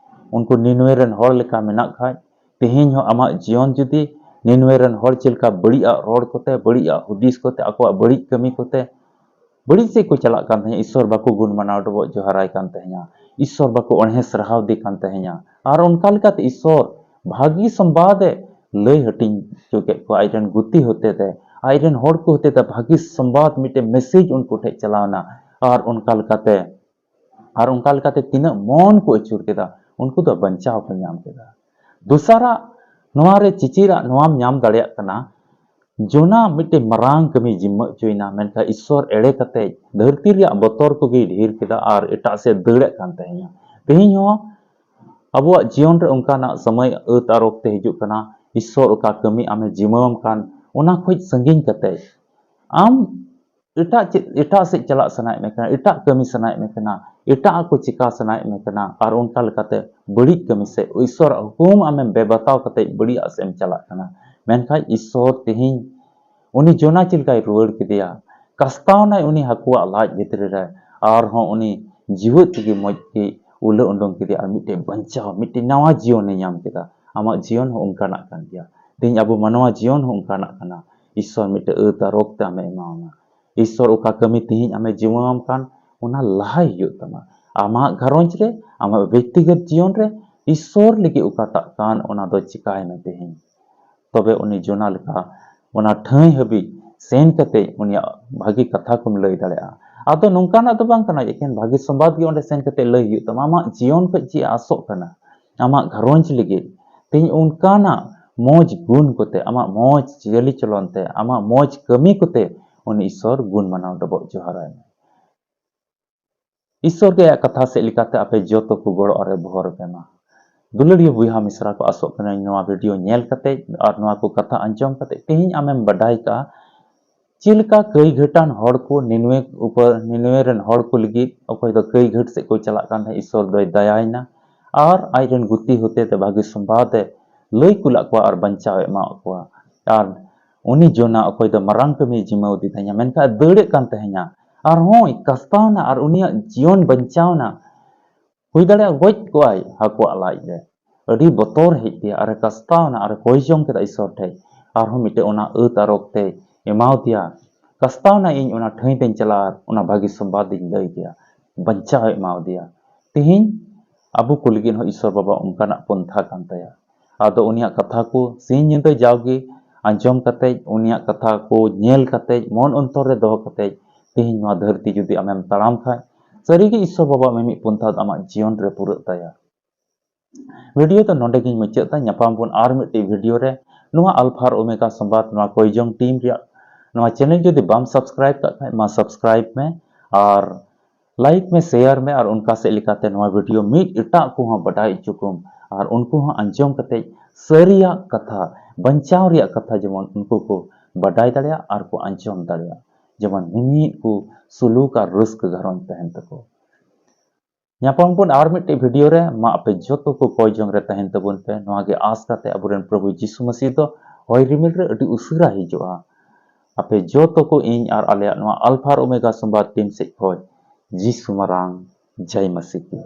ᱩᱱᱠᱩ ᱱᱤᱱᱣᱮ ᱨᱮᱱ ᱦᱚᱲ ᱞᱮᱠᱟ ᱢᱮᱱᱟᱜ ᱠᱷᱟᱡ, ᱛᱮᱦᱮᱧ ᱦᱚᱸ ᱟᱢᱟᱜ ᱡᱤᱭᱚᱱ ᱡᱩᱫᱤ ᱱᱤᱱᱣᱮ ᱨᱮᱱ ᱦᱚᱲ ᱪᱮᱫ ᱞᱮᱠᱟ ᱵᱟᱹᱲᱤᱡ ᱟᱜ ᱨᱚᱲ ᱠᱚᱛᱮ, ᱵᱟᱹᱲᱤᱡ ᱟᱜ ᱦᱩᱫᱤᱥ ᱠᱚᱛᱮ, ᱟᱠᱚᱣᱟᱜ ᱵᱟᱹᱲᱤᱡ ᱠᱟᱹᱢᱤ ᱠᱚᱛᱮ ᱵᱟᱹᱲᱤᱡ ᱥᱮᱫ ᱠᱚ ᱪᱟᱞᱟᱜ ᱠᱟᱱ ᱛᱟᱦᱮᱸᱫ, ᱤᱥᱥᱚᱨ ᱵᱟᱠᱚ ᱜᱩᱱ ᱢᱟᱱᱟᱣ ᱰᱚᱵᱚᱜ ᱡᱚᱦᱟᱨᱟᱭ ᱠᱟᱱ ᱛᱟᱦᱮᱸᱫᱼᱟ, ᱤᱥᱥᱚᱨ ᱵᱟᱠᱚ ᱚᱬᱦᱮ ᱥᱟᱨᱦᱟᱣ ᱫᱮ ᱠᱟᱱ ᱛᱟᱦᱮᱸᱫᱼᱟ᱾ ᱟᱨ ᱚᱱᱠᱟ ᱞᱮᱠᱟᱛᱮ ᱤᱥᱥᱚᱨ ᱵᱷᱟᱹᱜᱤ ᱥᱚᱢᱵᱟᱫ ᱮ ᱞᱟᱹᱭ ᱦᱟᱹᱴᱤᱧ ᱦᱚᱪᱚ ᱠᱮᱫ ᱠᱚᱣᱟ ᱟᱡᱨᱮᱱ ᱜᱩᱛᱤ ᱦᱚᱛᱮᱛᱮ, ᱟᱡᱨᱮᱱ ᱦᱚᱲ ᱠᱚ ᱦᱚᱛᱮᱛᱮ ᱵᱷᱟᱹᱜᱤ ᱥᱚᱢᱵᱟᱫ, ᱢᱤᱫᱴᱮᱱ ᱢᱮᱥᱮᱡᱽ ᱩᱱᱠᱩ ᱴᱷᱮᱱ ᱪᱟᱞᱟᱣ ᱮᱱᱟ᱾ ᱟᱨ ᱚᱱᱠᱟ ᱞᱮᱠᱟᱛᱮ, ᱟᱨ ᱚᱱᱠᱟ ᱞᱮᱠᱟᱛᱮ ᱛᱤᱱᱟᱹᱜ ᱢᱚᱱ ᱠᱚ ᱟᱹᱪᱩᱨ ᱠᱮᱫᱟ, ᱩᱱᱠᱩ ᱫᱚ ᱵᱟᱧᱪᱟᱣ ᱠᱚ ᱧᱟᱢ ᱠᱮᱫᱟ᱾ ᱫᱚᱥᱟᱨᱟᱜ, ᱱᱚᱣᱟ ᱨᱮ ᱪᱤᱪᱤᱨᱟᱜ ᱱᱚᱣᱟᱢ ᱧᱟᱢ ᱫᱟᱲᱮᱭᱟᱜ ᱠᱟᱱᱟ, ᱡᱳᱱᱟ ᱢᱤᱫᱴᱮᱱ ᱢᱟᱨᱟᱝ ᱠᱟᱹᱢᱤ ᱡᱤᱢᱢᱟᱹ ᱦᱚᱪᱚᱭᱮᱱᱟ, ᱢᱮᱱᱠᱷᱟᱱ ᱤᱥᱥᱚᱨ ᱮᱲᱮ ᱠᱟᱛᱮ ᱫᱷᱟᱹᱨᱛᱤ ᱨᱮᱭᱟᱜ ᱵᱚᱛᱚᱨ ᱠᱚᱜᱮᱭ ᱰᱷᱮᱨ ᱠᱮᱫᱟ ᱟᱨ ᱮᱴᱟᱜ ᱥᱮᱫ ᱫᱟᱹᱲᱮᱫ ᱠᱟᱱ ᱛᱟᱦᱮᱸᱱᱟ᱾ ᱛᱮᱦᱮᱧ ᱦᱚᱸ ᱟᱵᱚᱣᱟᱜ ᱡᱤᱭᱚᱱ ᱨᱮ ᱚᱱᱠᱟᱱᱟᱜ ᱥᱚᱢᱚᱭ ᱟᱹᱛ ᱟᱨ ᱚᱠᱛᱮ ᱦᱤᱡᱩᱜ ᱠᱟᱱᱟ, ᱤᱥᱥᱚᱨ ᱚᱠᱟ ᱠᱟᱹᱢᱤ ᱟᱢᱮ ᱡᱤᱢᱟᱹᱣᱟᱢ ᱠᱟᱱ, ᱚᱱᱟ ᱠᱷᱚᱡ ᱥᱟᱺᱜᱤᱧ ᱠᱟᱛᱮ ᱟᱢ ᱮᱴᱟᱜ ᱪᱮᱫ, ᱮᱴᱟᱜ ᱥᱮᱫ ᱪᱟᱞᱟᱜ ᱥᱟᱱᱟᱭᱮᱫ ᱢᱮ ᱠᱟᱱᱟ, ᱮᱴᱟᱜ ᱠᱟᱹᱢᱤ ᱥᱟᱱᱟᱭᱮᱫ ᱢᱮ ᱠᱟᱱᱟ, ᱮᱴᱟᱜ ᱟᱜ ᱠᱚ ᱪᱤᱠᱟ ᱥᱟᱱᱟᱭᱮᱫ ᱢᱮ ᱠᱟᱱᱟ, ᱟᱨ ᱚᱱᱠᱟ ᱞᱮᱠᱟᱛᱮ ᱵᱟᱹᱲᱤᱡ ᱠᱟᱹᱢᱤ ᱥᱮᱫ ᱤᱥᱥᱚᱨᱟᱜ ᱦᱩᱠᱩᱢ ᱟᱢᱮᱢ ᱵᱮᱵᱟᱛᱟᱣ ᱠᱟᱛᱮ ᱵᱟᱹᱲᱤᱡ ᱟᱜ ᱥᱮᱫ ᱮᱢ ᱪᱟᱞᱟᱜ ᱠᱟᱱᱟ᱾ ᱢᱮᱱᱠᱷᱟᱱ ᱤᱥᱥᱚᱨ ᱛᱮᱦᱮᱧ ᱩᱱᱤ ᱡᱳᱱᱟ ᱪᱮᱫ ᱞᱮᱠᱟᱭ ᱨᱩᱣᱟᱹᱲ ᱠᱮᱫᱮᱭᱟ, ᱠᱟᱥᱛᱟᱣᱱᱟᱭ ᱩᱱᱤ ᱦᱟᱹᱠᱩᱣᱟᱜ ᱞᱟᱡ ᱵᱷᱤᱛᱨᱤ ᱨᱮ, ᱟᱨᱦᱚᱸ ᱩᱱᱤ ᱡᱤᱣᱮᱫ ᱛᱮᱜᱮ ᱢᱚᱡᱽ ᱜᱮ ᱩᱞᱟᱹ ᱩᱰᱩᱝ ᱠᱮᱫᱮᱭᱟ, ᱟᱨ ᱢᱤᱫᱴᱮᱱ ᱵᱟᱧᱪᱟᱣ, ᱢᱤᱫᱴᱮᱱ ᱱᱟᱣᱟ ᱡᱤᱭᱚᱱᱮ ᱧᱟᱢ ᱠᱮᱫᱟ᱾ ᱟᱢᱟᱜ ᱡᱤᱭᱚᱱ ᱦᱚᱸ ᱚᱱᱠᱟᱱᱟᱜ ᱠᱟᱱ ᱜᱮᱭᱟ᱾ ᱛᱮᱦᱮᱧ ᱟᱵᱚ ᱢᱟᱱᱣᱟ ᱡᱤᱭᱚᱱ ᱦᱚᱸ ᱚᱱᱠᱟᱱᱟᱜ ᱠᱟᱱᱟ᱾ ᱤᱥᱥᱚᱨ ᱢᱤᱫᱴᱮᱱ ᱟᱹᱛ ᱟᱨ ᱨᱳᱜᱽ ᱛᱮ ᱟᱢᱮ ᱮᱢᱟᱣᱟᱢᱟ᱾ ᱤᱥᱥᱚᱨ ᱚᱠᱟ ᱠᱟᱹᱢᱤ ᱛᱮᱦᱮᱧ ᱟᱢᱮ ᱡᱤᱢᱟᱹᱣᱟᱢ ᱠᱟᱱ, ᱚᱱᱟ ᱞᱟᱦᱟᱭ ᱦᱩᱭᱩᱜ ᱛᱟᱢᱟ᱾ ᱟᱢᱟᱜ ᱜᱷᱟᱨᱚᱸᱡᱽ ᱨᱮ, ᱟᱢᱟᱜ ᱵᱮᱠᱛᱤᱜᱚᱛ ᱡᱤᱭᱚᱱ ᱨᱮ ᱤᱥᱥᱚᱨ ᱞᱟᱹᱜᱤᱫ ᱚᱠᱟᱴᱟᱜ ᱠᱟᱱ, ᱚᱱᱟ ᱫᱚ ᱪᱤᱠᱟᱭ ᱢᱮ ᱛᱮᱦᱮᱧ᱾ ᱛᱚᱵᱮ ᱩᱱᱤ ᱡᱚᱱᱟ ᱞᱮᱠᱟ ᱚᱱᱟ ᱴᱷᱟᱹᱭ ᱦᱟᱹᱵᱤᱡ ᱥᱮᱱ ᱠᱟᱛᱮ ᱩᱱᱤᱭᱟᱜ ᱵᱷᱟᱹᱜᱤ ᱠᱟᱛᱷᱟ ᱠᱚᱢ ᱞᱟᱹᱭ ᱫᱟᱲᱮᱭᱟᱜᱼᱟ᱾ ᱟᱫᱚ ᱱᱚᱝᱠᱟᱱᱟᱜ ᱫᱚ ᱵᱟᱝ ᱠᱟᱱᱟ ᱮᱠᱮᱱ ᱵᱷᱟᱹᱜᱤ ᱥᱚᱢᱵᱟᱫ ᱜᱮ ᱚᱸᱰᱮ ᱥᱮᱱ ᱠᱟᱛᱮ ᱞᱟᱹᱭ ᱦᱩᱭᱩᱜ ᱛᱟᱢᱟ᱾ ᱟᱢᱟᱜ ᱡᱤᱭᱚᱱ ᱠᱷᱚᱱ ᱪᱮᱫ ᱮ ᱟᱥᱚᱜ ᱠᱟᱱᱟ, ᱟᱢᱟᱜ ᱜᱷᱟᱨᱚᱸᱡᱽ ᱞᱟᱹᱜᱤᱫ ᱛᱮᱦᱮᱧ ᱚᱱᱠᱟᱱᱟᱜ ᱢᱚᱡᱽ ᱜᱩᱱ ᱠᱚᱛᱮ, ᱟᱢᱟᱜ ᱢᱚᱡᱽ ᱪᱟᱹᱞᱤ ᱪᱚᱞᱚᱱ ᱛᱮ, ᱟᱢᱟᱜ ᱢᱚᱡᱽ ᱠᱟᱹᱢᱤ ᱠᱚᱛᱮ ᱩᱱᱤ ᱤᱥᱥᱚᱨ ᱜᱩᱱ ᱢᱟᱱᱟᱣ ᱰᱚᱵᱚᱜ ᱡᱚᱦᱟᱨᱟᱭ ᱢᱮ᱾ ᱤᱥᱥᱚᱨ ᱜᱮ ᱟᱭᱟᱜ ᱠᱟᱛᱷᱟ ᱥᱮᱫ ᱞᱮᱠᱟᱛᱮ ᱟᱯᱮ ᱡᱚᱛᱚ ᱠᱚ ᱜᱚᱲᱚ ᱟᱨ ᱮ ᱵᱚᱦᱚᱨ ᱯᱮ ᱢᱟ᱾ ᱫᱩᱞᱟᱹᱲᱤᱭᱟᱹ ᱵᱚᱭᱦᱟ ᱢᱤᱥᱨᱟ ᱠᱚ, ᱟᱥᱚᱜ ᱠᱟᱹᱱᱟᱹᱧ ᱱᱚᱣᱟ ᱵᱷᱤᱰᱤᱭᱳ ᱧᱮᱞ ᱠᱟᱛᱮ ᱟᱨ ᱱᱚᱣᱟ ᱠᱚ ᱠᱟᱛᱷᱟ ᱟᱸᱡᱚᱢ ᱠᱟᱛᱮ ᱛᱮᱦᱮᱧ ᱟᱢᱮᱢ ᱵᱟᱰᱟᱭ ᱠᱟᱜᱼᱟ ᱪᱮᱫ ᱞᱮᱠᱟ ᱠᱟᱹᱭ ᱜᱷᱟᱹᱴᱟᱱ ᱦᱚᱲ ᱠᱚ ᱱᱤᱱᱣᱮ ᱩᱯᱟᱹ-, ᱱᱤᱱᱣᱮ ᱨᱮᱱ ᱦᱚᱲ ᱠᱚ ᱞᱟᱹᱜᱤᱫ ᱚᱠᱚᱭ ᱫᱚ ᱠᱟᱹᱭ ᱜᱷᱟᱹᱴ ᱥᱮᱫ ᱠᱚ ᱪᱟᱞᱟᱜ ᱠᱟᱱ ᱛᱟᱦᱮᱸᱫ, ᱤᱥᱥᱚᱨ ᱫᱚᱭ ᱫᱟᱭᱟᱭᱮᱱᱟ ᱟᱨ ᱟᱡ ᱨᱮᱱ ᱜᱩᱛᱤ ᱦᱚᱛᱮ ᱛᱮ ᱵᱷᱟᱹᱜᱤ ᱥᱚᱢᱵᱟᱫ ᱮ ᱞᱟᱹᱭ ᱠᱩᱞᱟᱜ ᱠᱚᱣᱟ ᱟᱨ ᱵᱟᱧᱪᱟᱣ ᱮ ᱮᱢᱟᱣᱟᱫ ᱠᱚᱣᱟ᱾ ᱟᱨ ᱩᱱᱤ ᱡᱚᱱᱟ ᱚᱠᱚᱭ ᱫᱚ ᱢᱟᱨᱟᱝ ᱠᱟᱹᱢᱤᱭ ᱡᱤᱢᱟᱹᱣ ᱟᱫᱮ ᱛᱟᱦᱮᱸᱫ, ᱢᱮᱱᱠᱷᱟᱱ ᱫᱟᱹᱲᱮᱫ ᱠᱟᱱ ᱛᱟᱦᱮᱸᱫ, ᱟᱨᱦᱚᱸᱭ ᱠᱟᱥᱛᱟᱣᱱᱟ ᱟᱨ ᱩᱱᱤᱭᱟᱜ ᱡᱤᱭᱚᱱ ᱵᱟᱧᱪᱟᱣᱱᱟ᱾ ᱦᱩᱭ ᱫᱟᱲᱮᱭᱟᱜᱼᱟ ᱜᱚᱡ ᱠᱚᱜᱼᱟᱭ ᱦᱟᱹᱠᱩᱣᱟᱜ ᱞᱟᱡ ᱨᱮ᱾ ᱟᱹᱰᱤ ᱵᱚᱛᱚᱨ ᱦᱮᱡ ᱟᱫᱮᱭᱟ ᱟᱨᱮ ᱠᱟᱥᱛᱟᱣᱱᱟ ᱟᱨᱮ ᱠᱚᱭ ᱡᱚᱝ ᱠᱮᱫᱟ ᱤᱥᱥᱚᱨ ᱴᱷᱮᱡ᱾ ᱟᱨᱦᱚᱸ ᱢᱤᱫᱴᱮᱡ ᱚᱱᱟ ᱟᱹᱛ ᱟᱨ ᱨᱳᱜᱽ ᱛᱮᱭ ᱮᱢᱟᱣᱟᱫᱮᱭᱟ᱾ ᱠᱟᱥᱛᱟᱣᱱᱟ ᱤᱧ ᱚᱱᱟ ᱴᱷᱟᱹᱭ ᱛᱮᱧ ᱪᱟᱞᱟᱜᱼᱟ ᱟᱨ ᱚᱱᱟ ᱵᱷᱟᱹᱜᱤ ᱥᱚᱢᱵᱟᱫ ᱤᱧ ᱞᱟᱹᱭ ᱟᱫᱮᱭᱟ, ᱵᱟᱧᱪᱟᱣ ᱮ ᱮᱢᱟᱣᱟᱫᱮᱭᱟ᱾ ᱛᱮᱦᱮᱧ ᱟᱵᱚ ᱠᱚ ᱞᱟᱹᱜᱤᱫ ᱦᱚᱸ ᱤᱥᱥᱚᱨ ᱵᱟᱵᱟ ᱚᱱᱠᱟᱱᱟᱜ ᱯᱚᱱᱛᱷᱟ ᱠᱟᱱ ᱛᱟᱭᱟ᱾ ᱟᱫᱚ ᱩᱱᱤᱭᱟᱜ ᱠᱟᱛᱷᱟ ᱠᱚ ᱥᱤᱧ ᱧᱤᱫᱟᱹ ᱡᱟᱣᱜᱮ ᱟᱸᱡᱚᱢ ᱠᱟᱛᱮᱡ, ᱩᱱᱤᱭᱟᱜ ᱠᱟᱛᱷᱟ ᱠᱚ ᱧᱮᱞ ᱠᱟᱛᱮᱡ, ᱢᱚᱱ ᱚᱱᱛᱚᱨ ᱨᱮ ᱫᱚᱦᱚ ᱠᱟᱛᱮᱡ, ᱛᱮᱦᱮᱧ ᱱᱚᱣᱟ ᱫᱷᱟᱹᱨᱛᱤ ᱡᱩᱫᱤ ᱟᱢᱮᱢ ᱛᱟᱲᱟᱢ ᱠᱷᱟᱡ, ᱥᱟᱹᱨᱤᱜᱮ ᱤᱥᱥᱚᱨ ᱵᱟᱵᱟ ᱢᱤᱢᱤᱫ ᱯᱚᱱᱛᱷᱟ ᱫᱚ ᱟᱢᱟᱜ ᱡᱤᱭᱚᱱ ᱨᱮ ᱯᱩᱨᱟᱹᱜ ᱛᱟᱭᱟ᱾ ᱵᱷᱤᱰᱤᱭᱳ ᱫᱚ ᱱᱚᱰᱮ ᱜᱤᱧ ᱢᱩᱪᱟᱹᱫ ᱫᱟ᱾ ᱧᱟᱯᱟᱢ ᱵᱚᱱ ᱟᱨ ᱢᱤᱫᱴᱤᱡ ᱵᱷᱤᱰᱤᱭᱳ ᱨᱮ᱾ ᱱᱚᱣᱟ ᱟᱞᱯᱷᱟ ᱟᱨ ᱳᱢᱮᱜᱟ ᱥᱚᱢᱵᱟᱫ, ᱱᱚᱣᱟ ᱠᱚᱭᱡᱚᱝ ᱴᱤᱢ ᱨᱮᱭᱟᱜ ᱱᱚᱣᱟ ᱪᱮᱱᱮᱞ ᱡᱩᱫᱤ ᱵᱟᱢ ᱥᱟᱵᱥᱠᱨᱟᱭᱤᱵ ᱠᱟᱜ ᱠᱷᱟᱡ, ᱢᱟ ᱥᱟᱵᱥᱠᱨᱟᱭᱤᱵ ᱢᱮ ᱟᱨ ᱞᱟᱭᱤᱠ ᱢᱮ, ᱥᱮᱭᱟᱨ ᱢᱮ ᱟᱨ ᱚᱱᱠᱟ ᱥᱮᱫ ᱞᱮᱠᱟᱛᱮ ᱱᱚᱣᱟ ᱵᱷᱤᱰᱤᱭᱳ ᱢᱤᱫ ᱮᱴᱟᱜ ᱠᱚᱦᱚᱸ ᱵᱟᱰᱟᱭ ᱦᱚᱪᱚ ᱠᱚᱢ ᱟᱨ ᱩᱱᱠᱩ ᱦᱚᱸ ᱟᱸᱡᱚᱢ ᱠᱟᱛᱮ ᱥᱟᱹᱨᱤᱭᱟᱜ ᱠᱟᱛᱷᱟ, ᱵᱟᱧᱪᱟᱣ ᱨᱮᱭᱟᱜ ᱠᱟᱛᱷᱟ ᱡᱮᱢᱚᱱ ᱩᱱᱠᱩ ᱠᱚ ᱵᱟᱰᱟᱭ ᱫᱟᱲᱮᱭᱟᱜ ᱟᱨ ᱠᱚ ᱟᱸᱡᱚᱢ ᱫᱟᱲᱮᱭᱟᱜ, ᱡᱮᱢᱚᱱ ᱢᱤᱢᱤᱫ ᱠᱚ ᱥᱩᱞᱩᱠ ᱟᱨ ᱨᱟᱹᱥᱠᱟᱹ ᱜᱷᱟᱨᱚᱸᱡᱽ ᱛᱟᱦᱮᱱ ᱛᱟᱠᱚ᱾ ᱧᱟᱯᱟᱢ ᱵᱚᱱ ᱟᱨ ᱢᱤᱫᱴᱮᱡ ᱵᱷᱤᱰᱤᱭᱳ ᱨᱮ᱾ ᱢᱟ ᱟᱯᱮ ᱡᱚᱛᱚ ᱠᱚ ᱠᱚᱭ ᱡᱚᱝ ᱨᱮ ᱛᱟᱦᱮᱱ ᱛᱟᱵᱚᱱ ᱯᱮ᱾ ᱱᱚᱣᱟ ᱜᱮ ᱟᱸᱥ ᱠᱟᱛᱮ ᱟᱵᱚᱨᱮᱱ ᱯᱨᱚᱵᱷᱩ ᱡᱤᱥᱩ ᱢᱟᱹᱥᱤ ᱫᱚ ᱦᱚᱭ ᱨᱤᱢᱤᱞ ᱨᱮ ᱟᱹᱰᱤ ᱩᱥᱟᱹᱨᱟ ᱦᱤᱡᱩᱜᱼᱟ᱾ ᱟᱯᱮ ᱡᱚᱛᱚ ᱠᱚ ᱤᱧ ᱟᱨ ᱟᱞᱮᱭᱟᱜ ᱱᱚᱣᱟ ᱟᱞᱯᱷᱟ ᱟᱨ ᱳᱢᱮᱜᱟ ᱥᱚᱢᱵᱟᱫ ᱴᱤᱢ ᱥᱮᱫ ᱠᱷᱚᱡ ᱡᱤᱥᱩ ᱢᱟᱨᱟᱝ ᱡᱟᱭ ᱢᱟᱹᱥᱤ ᱠᱤ᱾